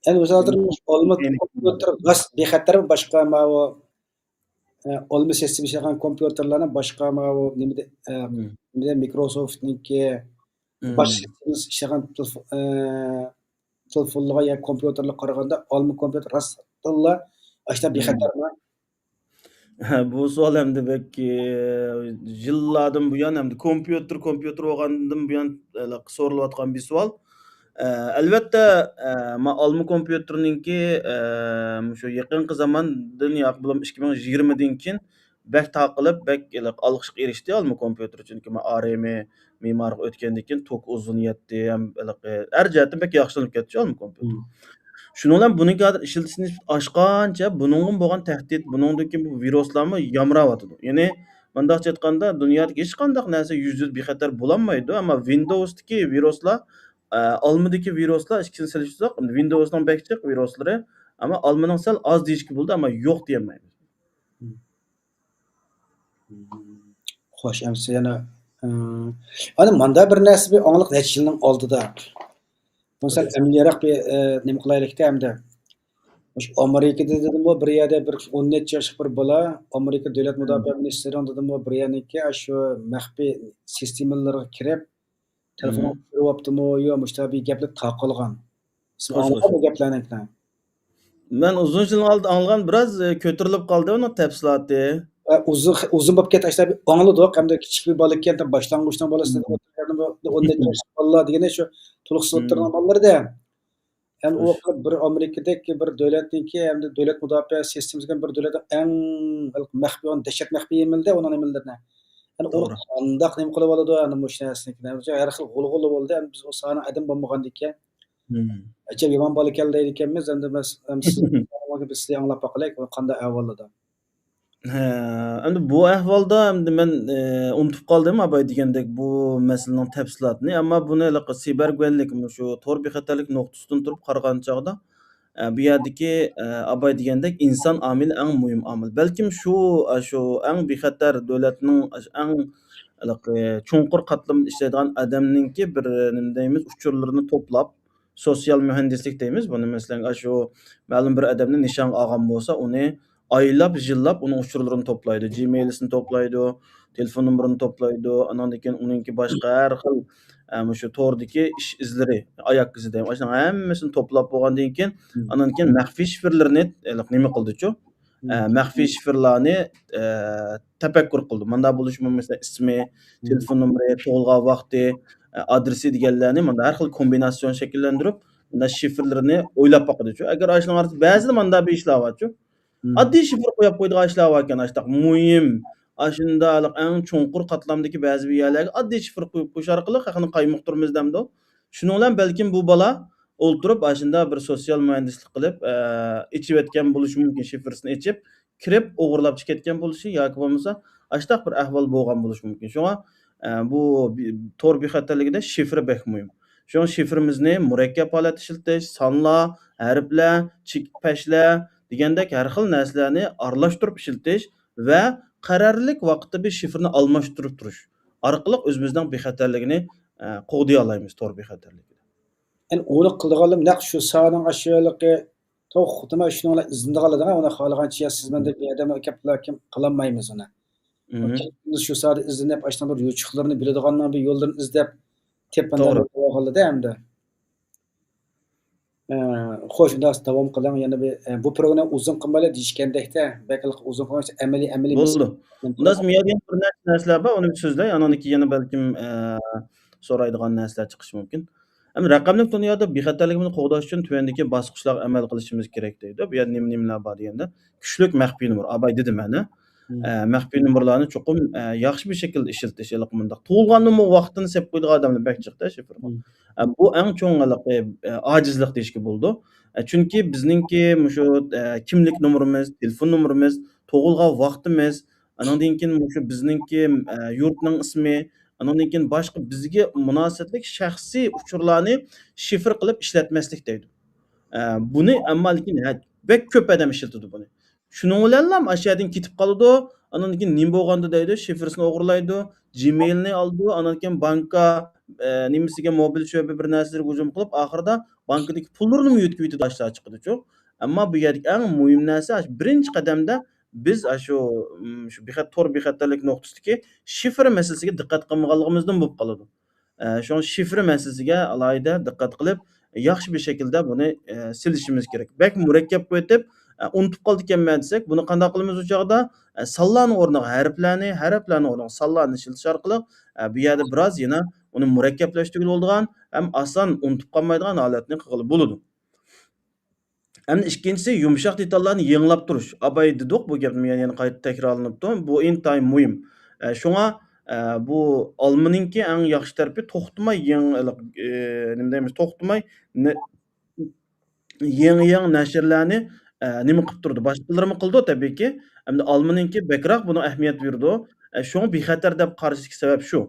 ئەمدى مىسال ئۈچۈن، ئالما كومپيۇتېر راست بىخەتەرمۇ باشقا ماۋۇ، ئە، ئالما سىستېما ئىشلەيدىغان كومپيۇتېرلارنى باشقا ماۋۇ نېمىدە، ئە، مم. نېمىدە مىكروسوفتنىڭكى مم. باش سىستېمىسى ئىشلەيدىغان تېلېف-، ئە، تېلېفونلارغا يا كومپيۇتېرلارغا قارىغاندا ئالما كومپيۇتېر راستتىنلا ئاشتا مم. بىخەتەرمۇ؟ بۇ سوئال ئەمدى بەك، ئى، يىللاردىن بۇيان، ئەمدى كومپيۇتېر، كومپيۇتېر بولغاندىن بۇيان، ئى، سورىلىۋاتقان بىر سوئال. ئە، ئەلۋەتتە، ئە، ما-، ئالما كومپيۇتېرنىڭكى، ئە، مۇشۇ يېقىنقى زاماندىن ياكى بولمىسا ئىككى مىڭ يىگىرمىدىن كېيىن بەك تارقىلىپ، بەك، ئى، ئالقىشقا ئېرىشتى ئالما كومپيۇتېر. چۈنكى ما-، ئارېمى مېمارىغا ئۆتكەندىن كېيىن توك ئۇزۇنىيەتتى، ھەم ھېلىقى ھەر جەھەتتىن بەك ياخشىلىنىپ كەتتى ئالما كومپيۇتېر. مم. شۇنىڭ بىلەن بۇنىڭكى ھازىر ئىشلىتىش نىسبىتى ئاشقانچە، بۇنىڭغىمۇ بولغان تەھدىت، بۇنىڭدىن كېيىن بۇ ۋىرۇسلارمۇ يامراۋاتىدۇ. يەنى مۇنداقچە ئېيتقاندا، دۇنيادىكى ھېچقانداق نەرسە يۈزدە يۈز بىخەتەر بولالمايدۇ، ئەمما ۋىندوۋستىكى ۋىرۇسلار، ئە، ئالمىدىكى ۋىرۇسلار ئىككىسىنى سېلىشتۇرساق، ۋىندوۋسنىڭ بەك جىق ۋىرۇسلىرى، ئەمما ئالمىنىڭ سەل ئاز دېيىشكە بولىدۇ، ئەمما يوق دېيەلمەيمىز. مم. خوش، ئەمسە يەنە، ئى، ئانا ماندا بىر نەرسە بىر ئاڭلىق نەچچە يىلنىڭ ئالدىدا. بۇنى سەل ئەمەلىيرەك بىر، ئى، نېمە قىلايلىكتە ئەمدى. مۇشۇ ئامېرىكىدا دېدىمۇ بىر يەردە بىر ئون نەچچە ياشلىق بىر بالا ئامېرىكا دۆلەت مۇداپىئە مىنىستىرىنىڭ دېدىمۇ بىر يەرنىڭكى شۇ مەخپىي سىستېمىلىرىغا كىرىپ، تېلېفونغا چۈشۈرۈۋاپتىمۇ يا مۇشۇنداق بىر گەپلەر تارقالغان. سىز ئاڭلىغان بۇ گەپلەرنى؟ مەن ئۇزۇن يىلنىڭ ئالدىدا ئاڭلىغان، بىراز، ئە، كۆتۈرۈلۈپ قالدى ئۇنىڭ تەپسىلاتى. ئە، ئۇزۇن، ئۇزۇن بولۇپ كەتتى، ئاشۇنداق بىر ئاڭلىدۇق. ھەمدە كىچىك بىر بالا ئىكەن، باشلانغۇچنىڭ بالىسى دەپ ئولتۇرغان، بۇ ئون نەچچە ياشلىق بالىلار دېگەن شۇ تولۇقسىز ئولتۇرغان بالىلار-دە. يەنى ئۇ ۋاقىتتا بىر ئامېرىكىدىكى بىر دۆلەتنىڭكى، ھەمدە دۆلەت مۇداپىئە سىستېمىسى دېگەن بىر دۆلەتنىڭ ئەڭ مەخپىي، دەھشەت مەخپىي ئېمىلدە ئۇنىڭ ئېمىللىرىنى. يەنى ئۇنى قانداق نېمە قىلىۋالىدۇ، يەنى مۇشۇ نەرسىنى. ھەر خىل غۇلغۇلا بولدى، يەنى بىز ئۇ ساھەنىڭ ئادىمى بولمىغاندىكىن. ئەجەب يامان بالا ئىكەن دەيدىكەنمىز، ئەمدى بىز، ئەمدى سىز، بىز سىزنى ئاڭلاپ باقايلى، قانداق ئەھۋالدا. ھە، ئەمدى بۇ ئەھۋالدا ئەمدى مەن، ئى، ئۇنتۇپ قالدىم ئاباي دېگەندەك بۇ مەسىلىنىڭ تەپسىلاتىنى. ئەمما بۇنى ھېلىقى سىبەر گۇۋەنلىك، مۇشۇ تور بىخەتەرلىك نۇقتىسىدىن تۇرۇپ قارىغان چاغدا، ئە، بۇ يەردىكى، ئە، ئاباي دېگەندەك ئىنسان ئامىلى ئەڭ مۇھىم ئامىل. بەلكىم شۇ، ئە، شۇ ئەڭ بىخەتەر دۆلەتنىڭ ئەڭ ھېلىقى چوڭقۇر قاتلىمىدا ئىشلەيدىغان ئادەمنىڭكى بىر، نېمە دەيمىز، ئۇچۇرلىرىنى توپلاپ، سوتسىيال مۇھەندىسلىك دەيمىز بۇنى. مەسىلەن، ئاشۇ مەلۇم بىر ئادەمنى نىشانغا ئالغان بولسا، ئۇنى ئايلاپ، يىللاپ ئۇنىڭ ئۇچۇرلىرىنى توپلايدۇ، جىمېيلىسىنى توپلايدۇ، تېلېفون نومۇرىنى توپلايدۇ، ئاناندىن كېيىن ئۇنىڭكى باشقا ھەر خىل، ئە، مۇشۇ توردىكى ئىش ئىزلىرى، ئاياق ئىزى دەيمىز، ئاشۇنىڭ ھەممىسىنى توپلاپ بولغاندىن كېيىن، ئاندىن كېيىن مەخپىي شىفىرلىرىنى، ئە، نېمە قىلدىچۇ؟ ئە، مەخپىي شىفىرلارنى، ئە، تەپەككۇر قىلدى. مۇنداق بولۇشى مۇمكىن، مەسىلەن، ئىسمى، تېلېفون نومۇرى، تۇغۇلغان ۋاقتى، ئە، ئادرېسى دېگەنلەرنى مۇنداق ھەر خىل كومبىناتسىيون شەكىللەندۈرۈپ، مۇنداق شىفىرلىرىنى ئويلاپ باقىدىچۇ. ئەگەر ئاشۇنىڭ ئارىسىدا بەزىدە مۇنداق بىر ئىشلار بارچۇ. ئاددىي شىفىر قويۇپ قويىدىغان ئىشلار باركەن، ئاشۇنداق مۇھىم، ئاشۇنداق ئەڭ چوڭقۇر قاتلامدىكى بەزى بىر يەرلەرگە ئاددىي شىفىر قويۇپ قويۇش ئارقىلىق خەقنى قايمۇقتۇرىمىز دەمدۇ. شۇنىڭ بىلەن بەلكىم بۇ بالا ئولتۇرۇپ، ئاشۇنداق بىر سوتسىيال مۇھەندىسلىك قىلىپ، ئە، ئېچىۋەتكەن بولۇشى مۇمكىن، شىفىرسىنى ئېچىپ، كىرىپ ئوغرىلاپ چىقىپ كەتكەن بولۇشى ياكى بولمىسا ئاشتاق بىر ئەھۋال بولغان بولۇشى مۇمكىن. شۇڭا، ئە، بۇ بى-، تور بىخەتەرلىكىدە شىفىر بەك مۇھىم. شۇڭا شىفىرىمىزنى مۇرەككەپ ھالەتتە ئىشلىتىش، سانلار، ھەرپلەر، چېكىت پەشلەر دېگەندەك ھەر خىل نەرسىلەرنى ئارىلاشتۇرۇپ ئىشلىتىش ۋە قەرەللىك ۋاقىتتا بىر شىفىرنى ئالماشتۇرۇپ تۇرۇش ئارقىلىق ئۆزىمىزنىڭ بىخەتەرلىكىنى، ئە، قوغدىيالايمىز، تور بىخەتەرلىكىنى. يەنى ئۇنى قىلىدىغانلىرىم نەق شۇ ساھەنىڭ ئاشۇ ھېلىقى توختىماي شۇنىڭ بىلەن ئىزدىنىدىغانلىرىغا ئۇنى خالىغانچە يا سىز مەن دەپ بىر ئادەم ئەكەپ كېلىپ قىلالمايمىز ئۇنى. شۇ ساھەدە ئىزدىنىپ ئاشۇنداق بىر يوچۇقلىرىنى بىلىدىغاننىڭ بىر يوللىرىنى ئىزدەپ تېپىندىغانلىدى ئەمدى. ئە، خوش، ئۇنداق داۋام قىلىڭ. يەنە بىر، ئە، بۇ پروگرامما ئۇزۇن قىلمايلى دېيىشكەندەكتە، بەك ئۇزۇن قىلمايلى، ئەمەلىي، ئەمەلىي. بولدى. ئۇنداق مېيەدىن بىر نەچچە نەرسىلەر بار، ئۇنى بىر سۆزلەي، ئانىڭدىن كېيىن يەنە بەلكىم، ئە، سورايدىغان نەرسىلەر چىقىشى مۇمكىن. ئەمدى رەقەملىك دۇنيادا بىخەتەرلىكىمىزنى قوغداش ئۈچۈن تۆۋەندىكى باسقۇچلارغا ئەمەل قىلىشىمىز كېرەك دەيدۇ. بۇ يەردە نېمە، نېمىلەر بار دېگەندە، كۈچلۈك مەخپىي نومۇر، ئاباي دېدىم مەن، ئە، مەخپىي نومۇرلارنى چوقۇم، ئە، ياخشى بىر شەكىلدە ئىشلىتىش، ھېلىقى مۇنداق تۇغۇلغاندىنمۇ ۋاقتىنى سېلىپ قويىدىغان ئادەملەر بەك جىقتا شىفىرغا. ئە، بۇ ئەڭ چوڭ ھېلىقى، ئە، ئاجىزلىق دېيىشكە بولىدۇ. ئە، چۈنكى بىزنىڭكى مۇشۇ، ئە، كىملىك نومۇرىمىز، تېلېفون نومۇرىمىز، تۇغۇلغان ۋاقتىمىز، ئانىڭدىن كېيىن مۇشۇ بىزنىڭكى، ئە، يۇرتنىڭ ئىسمى، ئانىڭدىن كېيىن باشقا بىزگە مۇناسىۋەتلىك شەخسىي ئۇچۇرلارنى شىفىر قىلىپ ئىشلەتمەسلىك دەيدۇ. ئە، بۇنى ئەمما لېكىن ھە-، بەك كۆپ ئادەم ئىشلىتىدۇ بۇنى. شۇنىڭ بىلەنلا ئاشۇ يەردىن كېتىپ قالىدۇ. ئانىڭدىن كېيىن نېمە بولغاندۇ دەيدۇ، شىفرىسىنى ئوغرىلايدۇ، جىمېيلنى ئالىدۇ، ئانىڭدىن كېيىن بانكا، ئە، نېمىسىگە، موبىل شۆبە بىر نەرسىلەرگە ھۇجۇم قىلىپ، ئاخىرىدا بانكىدىكى پۇللىرىنىمۇ يۆتكىۋېتىدۇ، ئاشۇلار چىقىدۇچۇ. ئەمما بۇ يەردىكى ئەڭ مۇھىم نەرسە، ئاشۇ بىرىنچى قەدەمدە بىز ئاشۇ، م، شۇ بىخەت-، تور بىخەتەرلىك نۇقتىسىدىكى شىفىر مەسىلىسىگە دىققەت قىلمىغانلىقىمىزدىن بولۇپ قالىدۇ. ئە، شۇڭا شىفىر مەسىلىسىگە ئالاھىدە دىققەت قىلىپ، ياخشى بىر شەكىلدە بۇنى، ئە، سېلىشىمىز كېرەك. بەك مۇرەككەپ قىلىۋېتىپ، ئە، ئۇنتۇپ قالىدىكەنمەن دېسەك، بۇنى قانداق قىلىمىز ئۇ چاغدا؟ ئە، سانلارنىڭ ئورنىغا ھەرپلەرنى، ھەرپلەرنىڭ ئورنىغا سانلارنى ئىشلىتىش ئارقىلىق، ئە، بۇ يەردە بىراز يەنە ئۇنى مۇرەككەپلەشتۈرگىلى بولىدىغان ھەم ئاسان ئۇنتۇپ قالمايدىغان ھالەتنى قىلغىلى بولىدۇ. ئەمدى ئىككىنچىسى، يۇمشاق دېتاللارنى يېڭىلاپ تۇرۇش. ئاباي دېدۇق، بۇ گەپنى يەنە، يەنە قايتا تەكرارلىنىپتۇ. بۇ ئىنتايىن مۇھىم. ئە، شۇڭا، ئە، بۇ ئالمىنىڭكى ئەڭ ياخشى تەرىپى توختىماي يېڭى، ئە، نېمە دەيمىز، توختىماي نە-، يېڭى، يېڭى نەشرلەرنى، ئە، نېمە قىلىپ تۇرىدۇ؟ باشقىلىرىمۇ قىلىدۇ، تەبىئىيكى. ئەمدى ئالمىنىڭكى بەكرەك بۇنىڭ ئەھمىيەت بېرىدۇ. ئە، شۇڭا بىخەتەر دەپ قارىشىدىكى سەۋەب شۇ.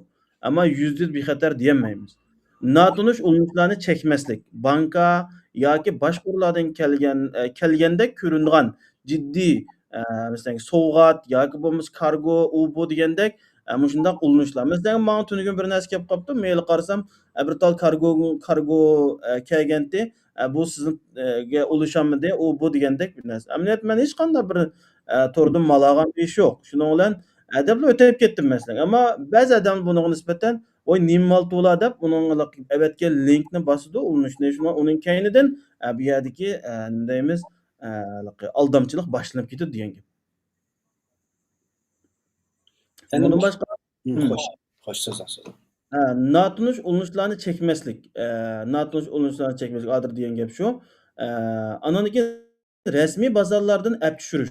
ئەمما يۈزدە يۈز بىخەتەر دېيەلمەيمىز. ناتونۇش ئۇلىنىشلارنى چەكمەسلىك، بانكا ياكى باشقا ئورۇنلاردىن كەلگەن، ئە، كەلگەندەك كۆرۈنىدىغان جىددىي، ئە، مەسىلەن، سوۋغات ياكى بولمىسا كارگو، ئۇ بۇ دېگەندەك، ئە، مۇشۇنداق ئۇلىنىشلار. مەسىلەن، ماڭا تۈنۈگۈن بىر نەرسە كەپ قاپتۇ، مەيلى قارىسام، ئە، بىر تال كارگو، كارگو، ئە، كەلگەنتى، ئە، بۇ سىزنىڭگە ئۇلىشالمىدى، ئۇ بۇ دېگەندەك بىر نەرسە. ئەمەلىيەتتە مەن ھېچقانداق بىر، ئە، توردىن مال ئالغان بىر ئىش يوق. شۇنىڭ بىلەن ئە، دەپلا ئۆتۈپ كەتتىم مەسىلەن. ئەمما بەزى ئادەملەر بۇنىڭغا نىسبەتەن، ۋاي، نېمە مال تولا دەپ، ئۇنىڭ ئەۋەتكەن لىنكنى باسىدۇ، ئۇلىنىشنى، شۇڭا ئۇنىڭ كەينىدىن، ئە، بۇ يەردىكى، ئە، نېمە دەيمىز، ئە، ھېلىقى ئالدامچىلىق باشلىنىپ كېتىدۇ دېگەن گەپ. ئەنە بۇنىڭدىن باشقا، ھىم، ھىم. خوش، خوش، سۆزلەڭ، سۆزلەڭ. ئە، ناتونۇش ئۇلىنىشلارنى چەكمەسلىك، ئە، ناتونۇش ئۇلىنىشلارنى چەكمەسلىك، ھازىر دېگەن گەپ شۇ. ئە، ئانىڭدىن كېيىن رەسمىي بازارلاردىن ئەپ چۈشۈرۈش.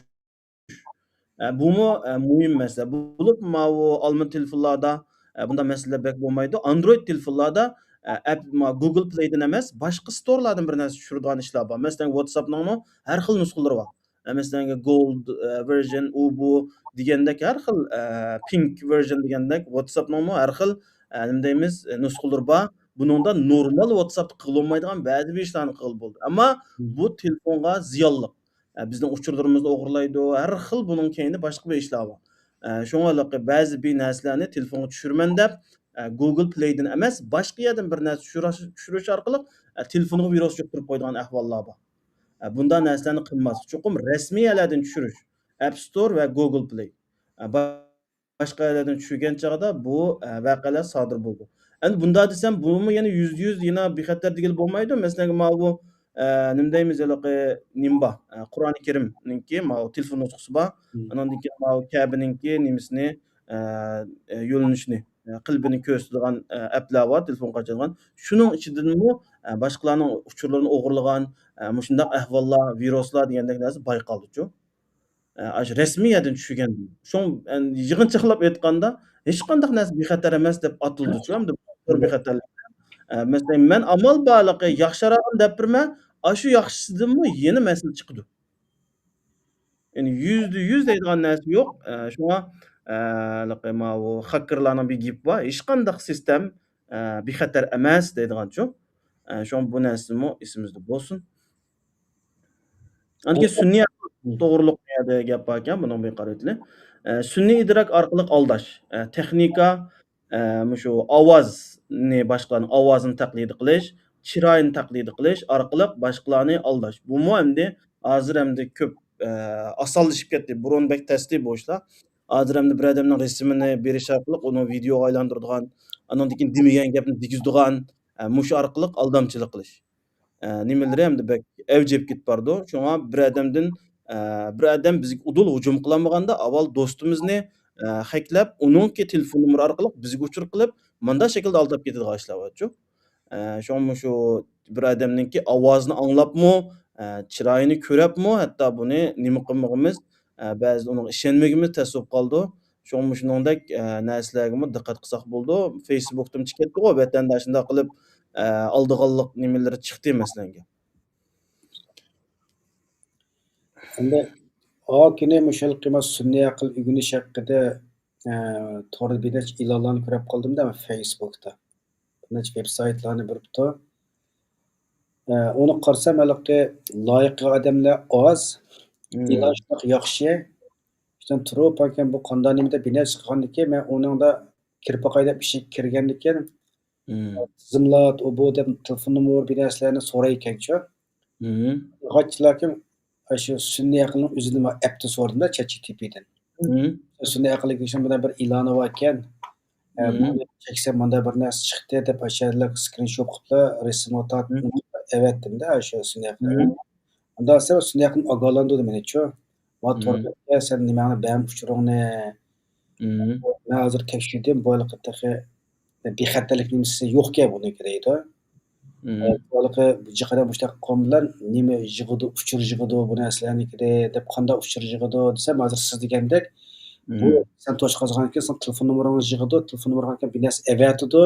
ئە، بۇمۇ، ئە، مۇھىم مەسىلە. بولۇپ ماۋۇ ئالما تېلېفونلاردا، ئە، بۇنداق مەسىلىلەر بەك بولمايدۇ. ئاندرويد تېلېفونلاردا، ئە، ئەپ، ما، گۇگل پلەيدىن ئەمەس، باشقا ستورلاردىن بىر نەرسە چۈشۈرىدىغان ئىشلار بار. مەسىلەن، ۋاتساپنىڭمۇ ھەر خىل نۇسخىلىرى بار. ئە، مەسىلەن، گولد، ئە، ۋېرژن، ئۇ، بۇ دېگەندەك ھەر خىل، ئە، پىنك ۋېرژن دېگەندەك ۋاتساپنىڭمۇ ھەر خىل، ئە، نېمە دەيمىز، ئە، نۇسخىلىرى بار. بۇنىڭدا نورمال ۋاتساپتا قىلىۋالمايدىغان بەزى بىر ئىشلارنى قىلغىلى بولىدۇ. ئەمما بۇ تېلېفونغا زىيانلىق. ئە، بىزنىڭ ئۇچۇرلىرىمىزنى ئوغرىلايدۇ، ھەر خىل بۇنىڭ كەينىدە باشقا بىر ئىشلار بار. ئە، شۇڭا ھېلىقى بەزى بىر نەرسىلەرنى تېلېفونغا چۈشۈرىمەن دەپ، ئە، گۇگل پلەيدىن ئەمەس، باشقا يەردىن بىر نەرسە چۈشۈرۈش، چۈشۈرۈش ئارقىلىق، ئە، تېلېفونغا ۋىرۇس يۇقتۇرۇپ قويىدىغان ئەھۋاللار بار. ئە، بۇنداق نەرسىلەرنى قىلماسلىق. چوقۇم رەسمىي يەرلەردىن چۈشۈرۈش. ئەپ ستور ۋە گۇگل پلەي. ئە، با-، باشقا يەرلەردىن چۈشۈرگەن چاغدا بۇ، ئە، ۋەقەلەر سادىر بولىدۇ. ئەمدى بۇنداق دېسەم، بۇمۇ يەنە يۈزدە يۈز يەنە بىخەتەر دېگىلى بولمايدۇ. مەسىلەن، ماۋۇ، ئە، نېمە دەيمىز، ھېلىقى نېمە بار، ئە، قۇرئانى كەرىمنىڭكى ماۋۇ تېلېفون نۇسخىسى بار. ئانىڭدىن كېيىن ماۋۇ كەبىنىڭكى نېمىسىنى، ئە، ئە، يۆنىلىشىنى، ئە، قىلىپىنى كۆرسىتىدىغان، ئە، ئەپلەر بار، تېلېفونغا قاچىلىدىغان. شۇنىڭ ئىچىدىنمۇ، ئە، باشقىلارنىڭ ئۇچۇرلىرىنى ئوغرىلىغان، ئە، مۇشۇنداق ئەھۋاللار، ۋىرۇسلار دېگەندەك نەرسە بايقالدىچۇ. ئە، ئاشۇ رەسمىي يەردىن چۈشۈرگەن. شۇڭا، ئە، يىغىنچاقلاپ ئېيتقاندا، ھېچقانداق نەرسە بىخەتەر ئەمەس دەپ ئاتىلىدۇچۇ، ئەمدى بىخەتەرلىك. ئە، مەسىلەن، مەن ئامال بارلىقى ياخشىراقىنى دەپ بېرىمەن، ئاشۇ ياخشىسىدىنمۇ يەنە مەسىلە چىقىدۇ. يەنى يۈزدە يۈز دەيدىغان نەرسە يوق. ئە، شۇڭا، ئە، ھېلىقى ماۋۇ خاككېرلارنىڭ بىر گېپى بار، ھېچقانداق سىستېم، ئە، بىخەتەر ئەمەس دەيدىغانچۇ. ئە، شۇڭا بۇ نەرسىمۇ ئېسىمىزدە بولسۇن. ئاندىن كېيىن سۈنئىي ئەقىل توغرۇلۇق بۇ يەردە گەپ باركەن، بۇنىڭ بىر قارىۋېتىلى. ئە، سۈنئىي ئىدراك ئارقىلىق ئالداش، ئە، تېخنىكا، ئە، مۇشۇ ئاۋازنى، باشقىلارنىڭ ئاۋازىنى تەقلىد قىلىش، چىرايىنى تەقلىد قىلىش ئارقىلىق باشقىلارنى ئالداش. بۇمۇ ئەمدى ھازىر ئەمدى كۆپ، ئە، ئاسانلىشىپ كەتتى. بۇرۇن بەك تەستى بۇ ئىشلار. ھازىر ئەمدى بىر ئادەمنىڭ رەسىمىنى بېرىش ئارقىلىق ئۇنى ۋىدېئوغا ئايلاندۇرىدىغان، ئاندىن كېيىن دېمىگەن گەپنى دېگۈزىدىغان، ئە، مۇشۇ ئارقىلىق ئالدامچىلىق قىلىش. ئە، نېمىلىرى ئەمدى بەك ئەۋج ئېلىپ كېتىپ بارىدۇ. شۇڭا بىر ئادەمدىن، ئە، بىر ئادەم بىزگە ئۇدۇل ھۇجۇم قىلالمىغاندا، ئاۋۋال دوستىمىزنى، ئە، ھەكلەپ، ئۇنىڭكى تېلېفون نومۇرى ئارقىلىق بىزگە ئۇچۇر قىلىپ، مانداق شەكىلدە ئالداپ كېتىدىغان ئىشلار بارچۇ. ئە، شۇڭا مۇشۇ بىر ئادەمنىڭكى ئاۋازىنى ئاڭلاپمۇ، ئە، چىرايىنى كۆرۈپمۇ، ھەتتا بۇنى نېمە قىلمىغىمىز، ئە، بەزىدە ئۇنىڭغا ئىشەنمىگىمىز تەس بولۇپ قالىدۇ. شۇڭا مۇشۇنىڭدەك، ئە، نەرسىلەرگىمۇ دىققەت قىلساق بولىدۇ. فېيسبۇكتىن چىقىپ كەتتىغۇ، ۋەتەندە شۇنداق قىلىپ، ئە، ئالدىغانلىق نېمىلىرى چىقتى مەسىلەنگە. ئەمدى ئا كۈنى مۇشۇ ھېلىقى سۈنئىي ئەقىل ئۆگىنىش ھەققىدە، ئە، توردا بىر نەچچە ئېلانلارنى كۆرۈپ قالدىم-دە، فېيسبۇكتا. بىر نەچچە ۋېبسايتلارنى بېرىپتۇ. ئە، ئۇنى قارىسام، ھېلىقى لايىق قىلغان ئادەملەر ئاز. مم. ئېلان شۇنداق ياخشى. شۇنداق تۇرۇپ، ئاكام بۇ قانداق نېمە دەپ بىر نەرسە قىلغاندىكىن، مەن ئۇنىڭدا كىرىپ باقاي دەپ ئىچىگە كىرگەندىكىن، مم. تىزىملات، ئۇ بۇ دەپ تېلېفون نومۇر، بىر نەرسىلەرنى سورايدىكەنچۇ. مم. قاچىلاكىن، ئاشۇ سۈنئىي ئەقىلنىڭ ئۆزىدىن ئەپتە سورىدىم-دە، چات جى تى پىدىن. مم. سۈنئىي ئەقىلگە شۇنىڭ بىلەن بىر ئېلانى باركەن. ئە، مم. بۇنى چەكسەم مۇنداق بىر نەرسە چىقتى دەپ، ئاشۇ يەرلەر سكرىنشوت قىلىپلا، رەسىمگە تارتىپ مم. ئەۋەتتىم-دە، ئاشۇ سۈنئىي ئەقىل. مم. ئۇنداق دېسە، سۈنئىي ئەقىل ئاگاھلاندۇردى مېنىچۇ. ما مم. تور بەتكە سەن نېمەڭنى بەرمە ئۇچۇرۇڭنى. مم. مەن ھازىر تەكشۈردۈم، بۇ ھېلىقى تېخى بىخەتەرلىك نېمىسى يوقكەن بۇنىڭكى دەيدۇ. مم. ئە، بۇ ھېلىقى جىق ئادەم مۇشۇنداق قوم بىلەن نېمە يىغىدۇ، ئۇچۇر يىغىدۇ، بۇ نەرسىلەرنىكىدە دەپ، قانداق ئۇچۇر يىغىدۇ دېسەم، ھازىر سىز دېگەندەك، بۇ مم. سەن توشقا قازغاندىن كېيىن سېنىڭ تېلېفون نومۇرۇڭنى يىغىدۇ، تېلېفون نومۇرغا بىر نەرسە ئەۋەتىدۇ.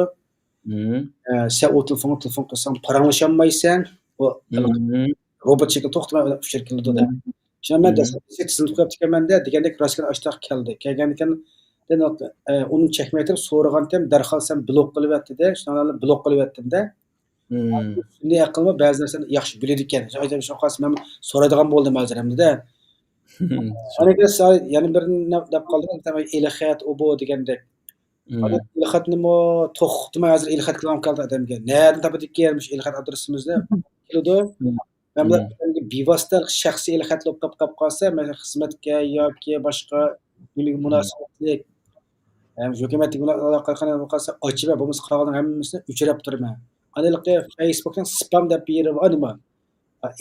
مم. ئە، سەن ئۇ تېلېفونغا تېلېفون قىلساڭ پاراڭلىشالمايسەن. ئۇ مم. روبوت شەكلىدە توختىماي ئۇچۇر كېلىدۇ-دە. مم. شۇڭا مەن مم. دەسلەپتە سىز تىزىملىتىپ قويۇپتىكەنمەن-دە دېگەندەك، راستكىن ئاشتاق كەلدى. كەلگەندىكىن، ئە، ئۇنى چەكمەي تۇرۇپ سورىغانتىم، دەرھال سەن بلوك قىلىۋەتتى-دە، شۇنىڭ بىلەن بلوك قىلىۋەتتىم-دە. مم. سۈنئىي ئەقىلمۇ بەزى نەرسىنى ياخشى بىلىدىكەن. شۇ ئايدا شۇ قارىسا مەن سورايدىغان بولدۇم ھازىر ئەمدى-دە. ئاندىن كېيىن سا-، يەنە بىر نە-، دەپ قالدىم، ئېلخەت، ئۇ بۇ دېگەندەك. مم. ئادەم ئېلخەتنىمۇ توختىماي ھازىر ئېلخەت كىلام كەلدى ئادەمگە. نەدىن تاپىدىكەن مۇشۇ ئېلخەت ئادرېسىمىزنى؟ كېلىدۇ. مم. مەن بۇلار مم. بىۋاسىتە شەخسىي ئېلخەت بولۇپ قاپ، قاپ قالسا، مەن خىزمەتكە ياكى باشقا نېمىگە مم. مۇناسىۋەتلىك، ھەم ھۆكۈمەتلىك بۇلار ئالاقە قىلغان بولۇپ قالسا، ئاچىمەن، بولمىسا قالغان ھەممىسىنى ئۆچۈرۈپ تۇرىمەن. ئاندىن فېيسبۇكنىڭ سپام دەپ بىر يېرى بار نېمە؟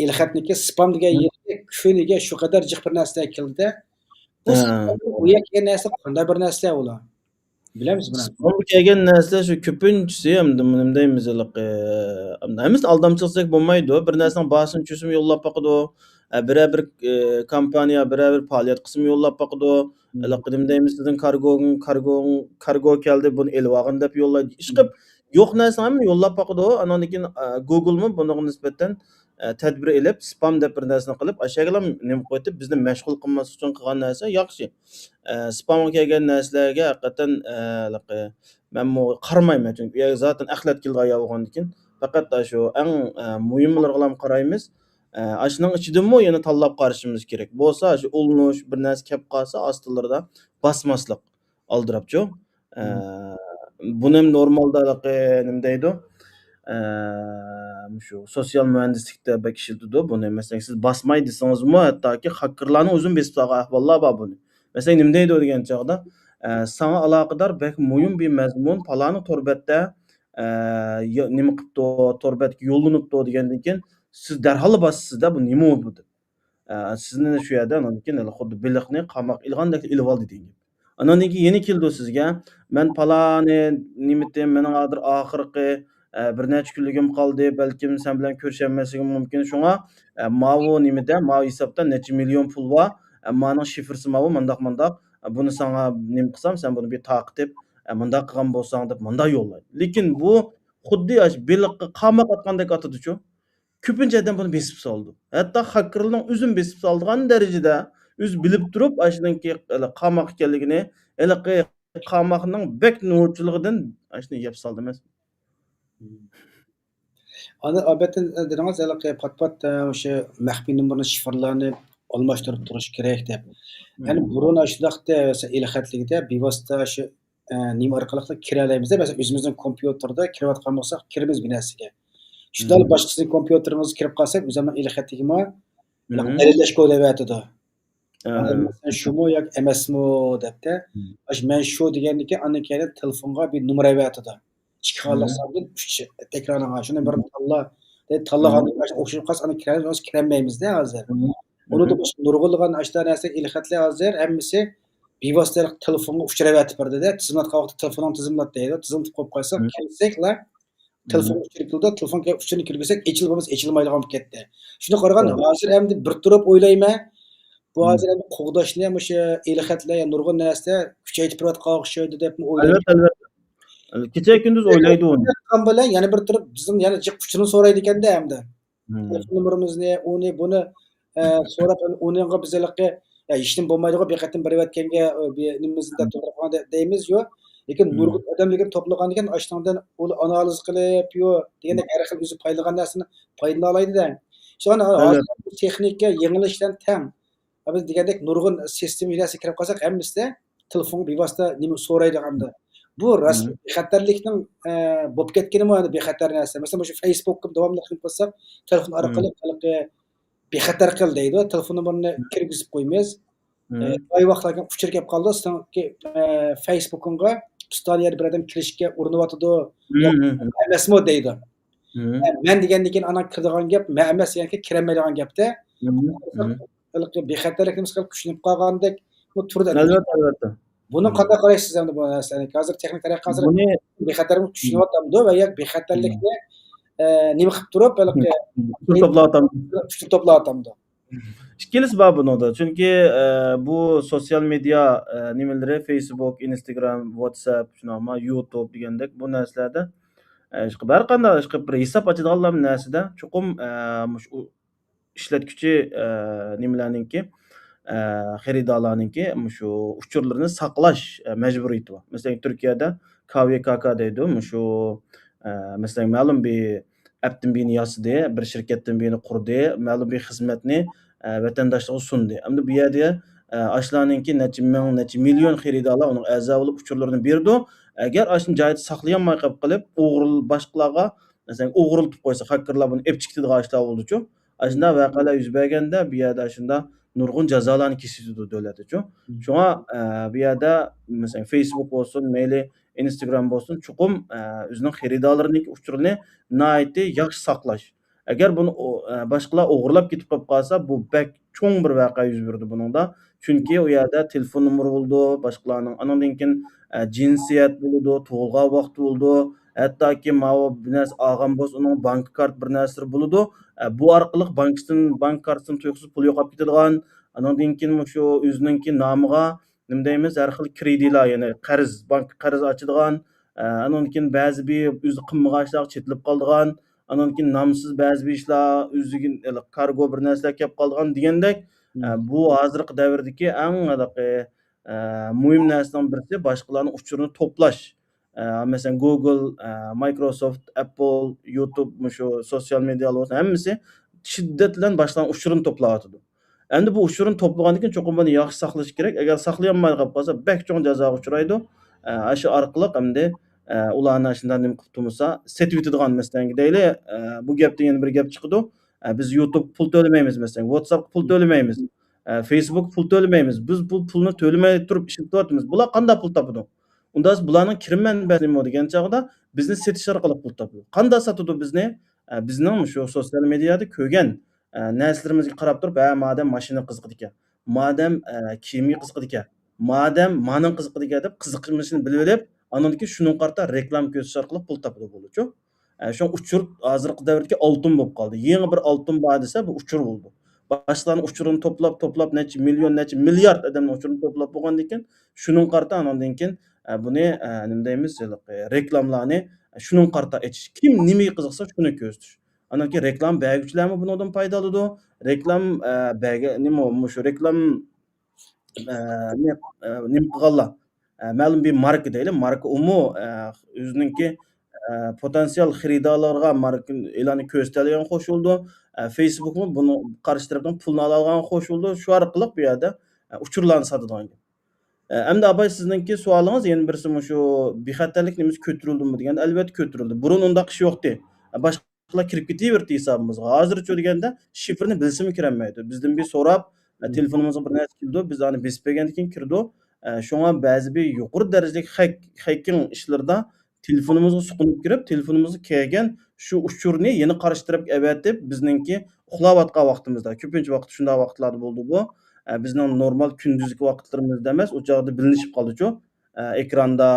ئېلخەتنىڭكى سپام دېگەن مم. يېرىگە كۈنىگە شۇ قەدەر جىق بىر نەرسىلەر كېلىدۇ. بۇ ھە. سپام ئۇ يەرگە كەلگەن نەرسە قانداق بىر نەرسىلەر ئۇلار؟ بىلەمسىز بۇنى؟ سپامغا كەلگەن نەرسىلەر شۇ كۆپىنچىسى، ئەمدى نېمە دەيمىز، ھېلىقى، ئەمدى ھەممىسىنى ئالدامچىلىق دېسەك بولمايدۇ. بىر نەرسىنىڭ باھاسىنى چۈشۈرسىمۇ يوللاپ باقىدۇ. ئە، بىرەر بىر، ئە، كومپانىيە، بىرەر بىر پائالىيەت قىلسىمۇ يوللاپ باقىدۇ. مم. ھېلىقى نېمە دەيمىز، سىزنىڭ كارگو، كارگو، كارگو كەلدى، بۇنى ئېلىۋالغىن دەپ يوللايدۇ. ئىشقىلىپ، يوق نەرسىنى ھەممە يوللاپ باقىدۇ. ئاناندىن كېيىن، ئە، گوگلمۇ بۇنىڭغا نىسبەتەن ئە، تەدبىر ئېلىپ، سپام دەپ بىر نەرسىنى قىلىپ، ئاشۇ يەرگىلا نېمە قويۇپ، بىزنى مەشغۇل قىلماسلىق ئۈچۈن قىلغان نەرسە ياخشى. ئە، سپامغا كەلگەن نەرسىلەرگە ھەقىقەتەن، ئە، ھېلىقى، مەنمۇ قارىمايمەن، چۈنكى ئۇ يەرگە زاتەن ئەخلەت كېلىدىغان يەر بولغاندىكىن. پەقەت ئاشۇ ئەڭ، ئە، مۇھىملىرىغىلا قارايمىز. ئە، ئاشۇنىڭ ئىچىدىنمۇ يەنە تاللاپ قارىشىمىز كېرەك. بولسا، ئاشۇ ئۇلىنىش، بىر نەرسە كەپ قالسا، ئاستىلىرىدا باسماسلىق. ئالدىراپچۇ. ئە، مم. بۇنى ھەم نورمالدا ھېلىقى نېمە دەيدۇ؟ ئە، مۇشۇ سوتسىيال مۇھەندىسلىكتە بەك ئىشلىتىدۇ بۇنى. مەسىلەن، سىز باسماي دېسىڭىزمۇ، ھەتتاكى خاككېرلارنىڭ ئۆزىمۇ بېسىپ سالغان ئەھۋاللار بار بۇنى. مەسىلەن، نېمە دەيدۇ دېگەن چاغدا، ئە، ساڭا ئالاقىدار بەك مۇھىم بىر مەزمۇن پالانى تور بەتتە، ئە، يا-، نېمە قىپتۇ، تور بەتكە يوللىنىپتۇ دېگەندىن كېيىن، سىز دەرھاللا باسىسىز-دە، بۇ نېمە بۇ دەپ. ئە، سىزنى شۇ يەردە ئاندىن كېيىن خۇددى بېلىقنى قاماققا ئىلغاندەك ئېلىۋالدى دېگەن گەپ. ئاندىن كېيىن يەنە كېلىدۇ سىزگە، مەن پالانى نېمىتىم، مېنىڭ ھازىر ئاخىرقى، ئە، بىر نەچچە كۈنلۈكۈم قالدى، بەلكىم سەن بىلەن كۆرۈشەلمەسلىكىم مۇمكىن، شۇڭا، ئە، ماۋۇ نېمىدە، ماۋۇ ھېسابتا نەچچە مىليون پۇل بار، ئە، مانىڭ شىفىرسى ماۋۇ، مانداق، مانداق، ئە، بۇنى ساڭا نېمە قىلسام، سەن بۇنى بىر تارقىتىپ، ئە، مۇنداق قىلغان بولساڭ دەپ مۇنداق يوللايدۇ. لېكىن بۇ خۇددى ئاشۇ بېلىققا قاماق ئاتقاندەك ئاتىدۇچۇ. كۆپىنچە ئادەم بۇنى بېسىپ سالىدۇ. ھەتتا خاككېرلارنىڭ ئۆزىمۇ بېسىپ سالىدىغان دەرىجىدە ئۆزى بىلىپ تۇرۇپ، ئاشۇنىڭكى ھېلى قاماق ئىكەنلىكىنى، ھېلىقى قاماقنىڭ بەك نوچىلىقىدىن ئاشۇنى يەپ سالدى ئەمەس. ئاندىن ئالبەتتە دېدىڭىز، ھېلىقى پات-پات، ئە، ئوشۇ مەخپىي نومۇرنى، شىفىرلارنى ئالماشتۇرۇپ تۇرۇش كېرەك دەپ. يەنى بۇرۇن ئاشۇنداقتا، مەسىلەن، ئېلخەتلىكتە بىۋاسىتە شۇ، ئە، نېمە ئارقىلىقلا كىرەلەيمىز دە، مەسىلەن، ئۆزىمىزنىڭ كومپيۇتېردا كىرىۋاتقان بولساق، كىرىمىز بىر نەرسىگە. شۇنداق باشقىسىنىڭ كومپيۇتېرىمىزغا كىرىپ قالساق، ئۆزۈمنىڭ ئېلخەتلىكىمۇ دەلىللەشكە دەۋاتىدۇ. ھازىر مەسىلەن، شۇمۇ ياكى ئەمەسمۇ دەپتە. ئاشۇ مەن شۇ دېگەندىن كېيىن، ئاندىن كېيىن تېلېفونغا بىر نومۇر ئەۋەتىدۇ. ئىككى خانىلىق ساندىن ئۈچ تەكرارلانغان. شۇنى بىر تاللا. دە، تاللىغاندىن كېيىن ئوخشىماي قالسا، ئاندىن كىرەلمەيمىز، كىرەلمەيمىزدە ھازىر. ئۇنىڭدىن باشقا نۇرغۇنلىغان ئاشۇنداق نەرسە، ئېلخەتلەر ھازىر ھەممىسى بىۋاسىتە تېلېفونغا ئۇچۇر ئەۋەتىپ بېرىدۇ-دە. تىزىملاتقان ۋاقىتتا تېلېفوننى تىزىملات دەيدۇ. تىزىملىتىپ قويۇپ قويساق، كىرسەكلا، تېلېفون ئۆچۈرۈپ كېلىدۇ، تېلېفون ئۇچۇرىنى كىرگۈزسەك، ئېچىلىپ بولمىسا، ئېچىلمايدىغان بولۇپ كەتتى. شۇنى قارىغان، ھازىر ئھەمدە بىر تۇرۇپ ئويلايمەن، بۇ ھازىر ئەمدى قوغداشنى مۇشۇ ئېلخەتلەر يا نۇرغۇن نەرسە كۈچەيتىپ بېرىۋاتقانغا ئوخشايدۇ دەپمۇ ئويلايمەن. ئەلۋەتتە، ئەلۋەتتە. كېچە كۈندۈز ئويلايدۇ ئۇنى. ئېيتقان بىلەن يەنە بىر تۇرۇپ بىزدىن يەنە جىق ئۇچۇرنى سورايدىكەندە ئەمدى. تېلېفون نومۇرىمىزنى، ئۇنى، بۇنى، ئە، سوراپ، ئۇنىڭغا بىز ھېلىقى، يا، ھېچنېمە بولمايدىغۇ، بىر قېتىم بېرىۋەتكەنگە، ئە، بىر نېمىمىزنى دە تولدۇرۇپ قويغان دە-، دەيمىز، يو. لېكىن نۇرغۇن ئادەملىكىنى توپلىغاندىكىن، ئاشۇنىڭدىن ئۇلار ئانالىز قىلىپ، يو، دېگەندەك ھەر خىل ئۆزى پايدىلىغان نەرسىنى پايدىلىنالايدۇ-دە. شۇڭا ھازىر بۇ تېخنىكا يېڭىلىش بىلەن تەڭ. ھە، بىز دېگەندەك نۇرغۇن سىستېما نەرسە كىرىپ قالساق، ھەممىسىدە تېلېفونغا بىۋاسىتە نېمە سورايدىغاندا. بۇ راست بىخەتەرلىكنىڭ، ئە، بولۇپ كەتكىنىمۇ ئەنە بىخەتەر نەرسە. مەسىلەن، مۇشۇ فېيسبۇكقا داۋاملىق قىلىپ قالساق، تېلېفون ئارقىلىق ھېلىقى بىخەتەر قىل دەيدۇ. تېلېفون نومۇرىنى كىرگۈزۈپ قويىمىز. ئە، بايا ۋاقىتلاردا ئۇچۇر كېلىپ قالىدۇ، سېنىڭكى، ئە، فېيسبۇكۇڭغا پۇستانە يەردە بىر ئادەم كىرىشكە ئۇرۇنۇۋاتىدۇ. ياق، ئەمەسمۇ دەيدۇ. ئە، مەن دېگەندىن كېيىن ئانا كىرىدىغان گەپ، مەن ئەمەس دېگەن كېيىن كىرەلمەيدىغان گەپتە. ھېلىقى بىخەتەرلىكنى مىسال كۈچىنىپ قالغاندەكمۇ تۇرىدۇ. ئەلۋەتتە، ئەلۋەتتە. بۇنى قانداق قارايسىز ئەمدى بۇ نەرسىلەرنى؟ ھازىر تېخنىكا تەرەققىي قىلسا بۇنى بىخەتەرلىكنى چۈشىنىۋاتامدۇ ۋە ياكى بىخەتەرلىكنى، ئە، نېمە قىلىپ تۇرۇپ، ھېلىقى ئۇچۇر توپلاۋاتامدۇ؟ ئۇچۇر توپلاۋاتامدۇ؟ ئىككىلىسى بار بۇنىڭدا. چۈنكى، ئە، بۇ سوتسىيال مېدىيا، ئە، نېمىلىرى، فېيسبۇك، ئىنستاگرام، ۋاتساپ، شۇنداقمۇ يۇتۇب دېگەندەك بۇ نەرسىلەردە، ئە، ھېچقا-، ھەر قانداق ھېچقانداق بىر ھېساب ئاچىدىغانلار نەرسىدە چوقۇم، ئە، مۇشۇ ئىشلەتكۈچى، ئە، نېمىلەرنىڭكى، ئە، خېرىدارلارنىڭكى مۇشۇ ئۇچۇرلىرىنى ساقلاش، ئە، مەجبۇرىيىتى بار. مەسىلەن، تۈركىيەدە كاۋي كاكا دەيدۇ. مۇشۇ، ئە، مەسىلەن، مەلۇم بىر ئەپتىن بىرنى ياسىدى، بىر شىركەتتىن بىرنى قۇردى، مەلۇم بىر خىزمەتنى، ئە، ۋەتەنداشلىرىغا سۇندى. ئەمدى بۇ يەردە، ئە، ئاشۇلارنىڭكى نەچچە مىڭ، نەچچە مىليون خېرىدارلار ئۇنىڭ ئەزا بولۇپ ئۇچۇرلىرىنى بېرىدۇ. ئەگەر ئاشۇنى جايىدا ساقلىيالماي قېلىپ، قېلىپ، ئوغرىل-، باشقىلارغا، مەسىلەن، ئوغرىلىتىپ قويسا، خاككېرلار بۇنى ئېلىپ چىقىدىغان ئىشلار بولىدۇچۇ. ئاشۇنداق ۋەقەلەر يۈز بەرگەندە، بۇ يەردە ئاشۇنداق نۇرغۇن جازالارنى كېسىۋېتىدۇ دۆلەتچۇ. شۇڭا، ئە، بۇ يەردە، مەسىلەن، فېيسبۇك بولسۇن، مەيلى ئىنستاگرام بولسۇن، چوقۇم، ئە، ئۆزىنىڭ خېرىدارلىرىنىڭكى ئۇچۇرىنى ناھايىتى ياخشى ساقلاش. ئەگەر بۇنى ئو-، ئە، باشقىلار ئوغرىلاپ كېتىپ قېلىپ قالسا، بۇ بەك چوڭ بىر ۋەقە يۈز بېرىدۇ بۇنىڭدا. چۈنكى ئۇ يەردە تېلېفون نومۇرى بولىدۇ، باشقىلارنىڭ، ئانىڭدىن كېيىن، ئە، جىنسىيەت بولىدۇ، تۇغۇلغان ۋاقتى بولىدۇ، ھەتتاكى ماۋۇ بىر نەرسە ئالغان بولسا، ئۇنىڭ بانكا كارت بىر نەرسىلىرى بولىدۇ. ئە، بۇ ئارقىلىق بانكىسىدىن، بانكا كارتىسىدىن تۇيۇقسىز پۇل يوقاپ كېتىدىغان، ئانىڭدىن كېيىن مۇشۇ ئۆزىنىڭكى نامىغا نېمە دەيمىز، ھەر خىل كرېدىتلار، يەنى قەرز، بانكا قەرز ئاچىدىغان، ئە، ئانىڭدىن كېيىن بەزى بىر ئۆزى قىلمىغان ئىشلارغا چېتىلىپ قالىدىغان، ئانىڭدىن كېيىن نامسىز بەزى بىر ئىشلار، ئۆزىگە ھېلىقى كارگو بىر نەرسىلەر كەپ قالىدىغان دېگەندەك، ئە، بۇ ھازىرقى دەۋردىكى ئەڭ ھېلىقى، ئە، مۇھىم نەرسىنىڭ بىرسى باشقىلارنىڭ ئۇچۇرىنى توپلاش. ئە، مەسىلەن، گوگل، ئە، مايكروسوفت، ئەپپل، يۇتۇب، مۇشۇ سوتسىيال مېدىيالار بولسۇن، ھەممىسى شىددەت بىلەن باشقىلارنىڭ ئۇچۇرىنى توپلاۋاتىدۇ. ئەمدى بۇ ئۇچۇرنى توپلىغاندىن كېيىن چوقۇم بۇنى ياخشى ساقلىشى كېرەك. ئەگەر ساقلىيالماي قېلىپ قالسا، بەك چوڭ جازاغا ئۇچرايدۇ. ئە، ئاشۇ ئارقىلىق ئەمدى، ئە، ئۇلارنى ئاشۇنداق نېمە قىلىپ تۇرمىسا، سېتىۋېتىدىغان، مەسىلەن، دەيلى، ئە، بۇ گەپتىن يەنە بىر گەپ چىقىدۇ. ئە، بىز يۇتۇبقا پۇل تۆلىمەيمىز، مەسىلەن، ۋاتساپقا پۇل تۆلىمەيمىز، ئە، فېيسبۇكقا پۇل تۆلىمەيمىز. بىز بۇ پۇلنى تۆلىمەي تۇرۇپ ئىشلىتىۋاتىمىز. بۇلار قانداق پۇل تاپىدۇ؟ ئۇنداق بولسا بۇلارنىڭ كىرىم مەنبەسى نېمە دېگەن چاغدا بىزنى سېتىش ئارقىلىق پۇل تاپىدۇ. قانداق ساتىدۇ بىزنى؟ ئە، بىزنىڭ شۇ سوتسىيال مېدىيادا كۆرگەن، ئە، نەرسىلىرىمىزگە قاراپ تۇرۇپ، ھە، مادەم ماشىنا قىزىقىدىكەن، مادەم، ئە، كىيىمگە قىزىقىدىكەن، مادەم مانىڭ قىزىقىدىكەن دەپ قىزىقىشىنى بىلىۋېلىپ، ئاندىن كېيىن شۇنىڭغا قارىتا رېكلاما كۆرسىتىش ئارقىلىق پۇل تاپىدۇ بولىدۇچۇ. ئە، شۇڭا ئۇچۇر ھازىرقى دەۋردىكى ئالتۇن بولۇپ قالدى. يېڭى بىر ئالتۇن بار دېسە، بۇ ئۇچۇر بولىدۇ. باشقىلارنىڭ ئۇچۇرىنى توپلاپ، توپلاپ، نەچچە مىليون، نەچچە مىليارد ئادەمنىڭ ئۇچۇرىنى توپلاپ بولغاندىن كېيىن، شۇنىڭغا قارىتا ئاناندىن كېيىن، ئە، بۇنى، ئە، نېمە دەيمىز، ھېلىقى رېكلامىلارنى شۇنىڭغا قارىتا ئېچىش. كىم نېمىگە قىزىقسا، شۇنى كۆرسىتىش. ئاندىن كېيىن رېكلام بەرگۈچىلەرمۇ بۇنىڭدىن پايدا ئالىدۇ. رېكلام، ئە، بەرگە-، نېمە، مۇشۇ رېكلام، ئە، نېمە، ئە، نېمە قىلغانلار، ئە، مەلۇم بىر ماركا دەيلى، ماركا ئۇمۇ، ئە، ئۆزىنىڭكى، ئە، ئە، پوتېنسىيال خېرىدارلارغا ماركا ئېلانى كۆرسىتەلىگەن خوش بولىدۇ. ئە، فېيسبۇكمۇ بۇنىڭ قارشى تەرەپنىڭ پۇلىنى ئالالىغان خوش بولىدۇ. شۇ ئارقىلىق بۇ يەردە، ئە، ئۇچۇرلارنى ساتىدىغان گەپ. ئە، ئەمدى ئاباي، سىزنىڭكى سوئالىڭىز يەنە بىرسى مۇشۇ بىخەتەرلىك نېمىسى كۆتۈرۈلدىمۇ دېگەن، ئەلۋەتتە كۆتۈرۈلدى. بۇرۇن ئۇنداق ئىش يوقتى. ئە، باشقىلار كىرىپ كېتىۋېرىپتۇ ھېسابىمىزغا. ھازىرچۇ دېگەندە شىفىرنى بىلسىمۇ كىرەلمەيدۇ. بىزدىن بىر سوراپ، ئە، مم. تېلېفونىمىزغا بىر نەرسە كېلىدۇ، بىز ئانى بېسىپ بەرگەندىن كېيىن كىرىدۇ. ئە، شۇڭا بەزى بىر يۇقىرى دەرىجىلىك خەك-، خەكىڭ ئىشلىرىدا تېلېفونىمىزغا سۇقۇنۇپ كىرىپ، تېلېفونىمىزغا كەلگەن شۇ ئۇچۇرنى يەنە قارشى تەرەپكە ئەۋەتىپ، بىزنىڭكى ئۇخلاۋاتقان ۋاقتىمىزدا، كۆپىنچە ۋاقىت شۇنداق ۋاقىتلاردا بولىدۇ بۇ. ئە، بىزنىڭ نورمال كۈندۈزكى ۋاقىتلىرىمىزدا ئەمەس، ئۇ چاغدا بىلىنىشىپ قالىدۇچۇ. ئە، ئېكراندا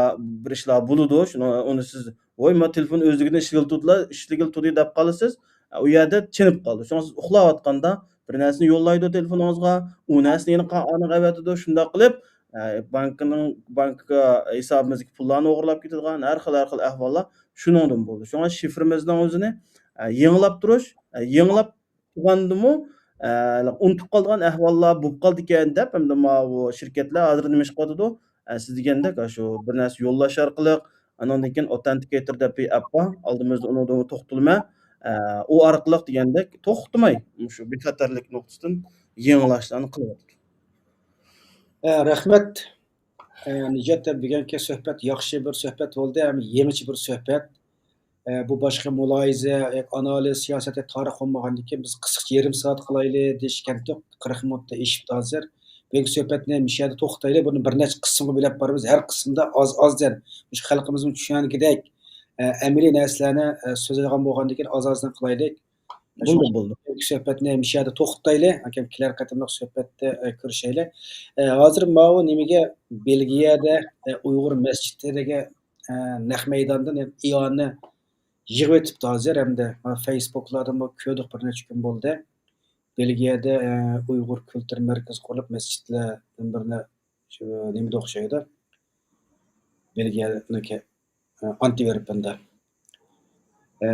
بىر ئىشلار بولىدۇ، شۇنى، ئۇنى سىز، ۋوي، ما تېلېفون ئۆزلۈكىدىن ئىشلىگىلى تۇردى، ئىشلىگىلى تۇردى دەپ قالىسىز. ئە، ئۇ يەردە چېنىپ قالىدۇ. شۇڭا سىز ئۇخلاۋاتقاندا بىر نەرسىنى يوللايدۇ تېلېفونىڭىزغا، ئۇ نەرسىنى يەنە قا-، ئانىغا ئەۋەتىدۇ، شۇنداق قىلىپ، ئە، بانكىنىڭ، بانكا ھېسابىمىزدىكى پۇللارنى ئوغرىلاپ كېتىدىغان ھەر خىل، ھەر خىل ئەھۋاللار شۇنىڭدىن بولىدۇ. شۇڭا شىفىرىمىزنىڭ ئۆزىنى، ئە، يېڭىلاپ تۇرۇش، ئە، يېڭىلاپ تۇرغاندىمۇ، ئە، ئۇنتۇپ قالىدىغان ئەھۋاللار بولۇپ قالىدىكەن دەپ، ئەمدى ماۋۇ شىركەتلەر ھازىر نېمە ئىش قىلىۋاتىدۇ؟ ئە، سىز دېگەندەك، ئاشۇ بىر نەرسە يوللاش ئارقىلىق، ئانىڭدىن كېيىن ئوتېنتىكېيتور دەپ بىر ئەپ بار، ئالدىمىزدا ئۇنىڭدىن توختىلىمە، ئە، ئۇ ئارقىلىق دېگەندەك توختىماي، مۇشۇ بىخەتەرلىك نۇقتىسىدىن يېڭىلاشلارنى قىلىۋاتىدۇ. ئە، رەھمەت. ئە، نىجات، بۈگۈنكى سۆھبەت ياخشى بىر سۆھبەت بولدى، ھەم يېڭىچە بىر سۆھبەت. ئە، بۇ باشقا مۇلاھىزە، ياكى ئانالىز، سىياسەت، تارىخ بولمىغاندىكىن بىز قىسقىچە يېرىم سائەت قىلايلى دېيىشكەنتۇق، قىرىق مىنۇتتا ئېشىپتۇ ھازىر. بۈگۈنكى سۆھبەتنى مۇشۇ يەردە توختىتايلى، بۇنى بىر نەچچە قىسىمغا بۆلۈپ بارىمىز، ھەر قىسىمدا ئاز-ئازدىن، مۇشۇ خەلقىمىزمۇ چۈشەنگۈدەك، ئە، ئەمەلىي نەرسىلەرنى، ئە، سۆزلەيدىغان بولغاندىكىن ئاز-ئازدىن قىلايلى. بولدى، شۇڭا بولدى. بۈگۈنكى سۆھبەتنى مۇشۇ يەردە توختىتايلى، ئاكام كېلەر قېتىملىق سۆھبەتتە، ئە، كۆرۈشەيلى. ئە، ھازىر ماۋۇ نېمىگە، بېلگىيەدە، ئە، ئۇيغۇر مەسچىتىگە، ئە، نەق مەيداندىن ئىئانە يىغىۋېتىپتۇ ھازىر ھەمدە، ھە، فېيسبۇكلاردىمۇ كۆردۇق، بىر نەچچە كۈن بولدى. بېلگىيەدە، ئە، ئۇيغۇر كۈلتۈر مەركىزى قۇرۇلۇپ، مەسچىتلەردىن بىرىنى، شۇ، نېمىدە ئوخشايدۇ؟ بېلگىيەنىڭكى، ئە، ئانتىۋېرپېندا. ئە،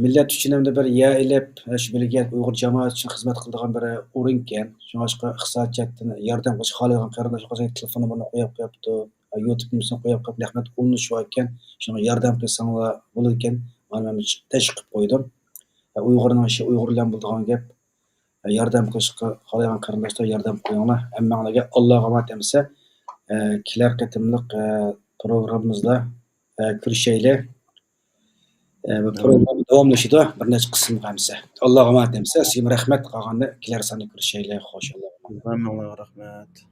مىللەت ئۈچۈن ھەمدە بىر يەر ئېلىپ، ئە، شۇ بېلگىيە ئۇيغۇر جامائىتى ئۈچۈن خىزمەت قىلىدىغان بىر ئورۇنكەن. شۇڭلاشقا ئىقتىسادىي جەھەتتىن ياردەم قىلىش خالايدىغان قېرىنداشلار تېلېفون نومۇرىنى قويۇپ قويۇپتۇ. يۇتۇب نېمىسىنى قويۇپ قويۇپ، رەھمەت ئۇلىنىش باركەن، شۇڭا ياردەم قىلساڭلار بولىدىكەن، مانا مەن تەشۋىق قىلىپ قويدۇم. ئۇيغۇرنىڭ ئىشى ئۇيغۇر بىلەن بولىدىغان گەپ. ياردەم قىلىشقا خالايدىغان قېرىنداشلار ياردەم قىلىڭلار. ھەممەڭلارگە ئاللاغا ئامانەت ئەمىسە، كېلەر قېتىملىق پروگراممىمىزدا كۆرۈشەيلى. بۇ پروگرامما داۋاملىشىدۇ، بىر نەچچە قىسىمغا ئەمىسە. ئاللاغا ئامانەت ئەمىسە، سىزگىمۇ رەھمەت، قالغاندا كېلەر ساندا كۆرۈشەيلى. خوش، ئاللاغا ئامانەت. ھەممەڭلارغا رەھمەت.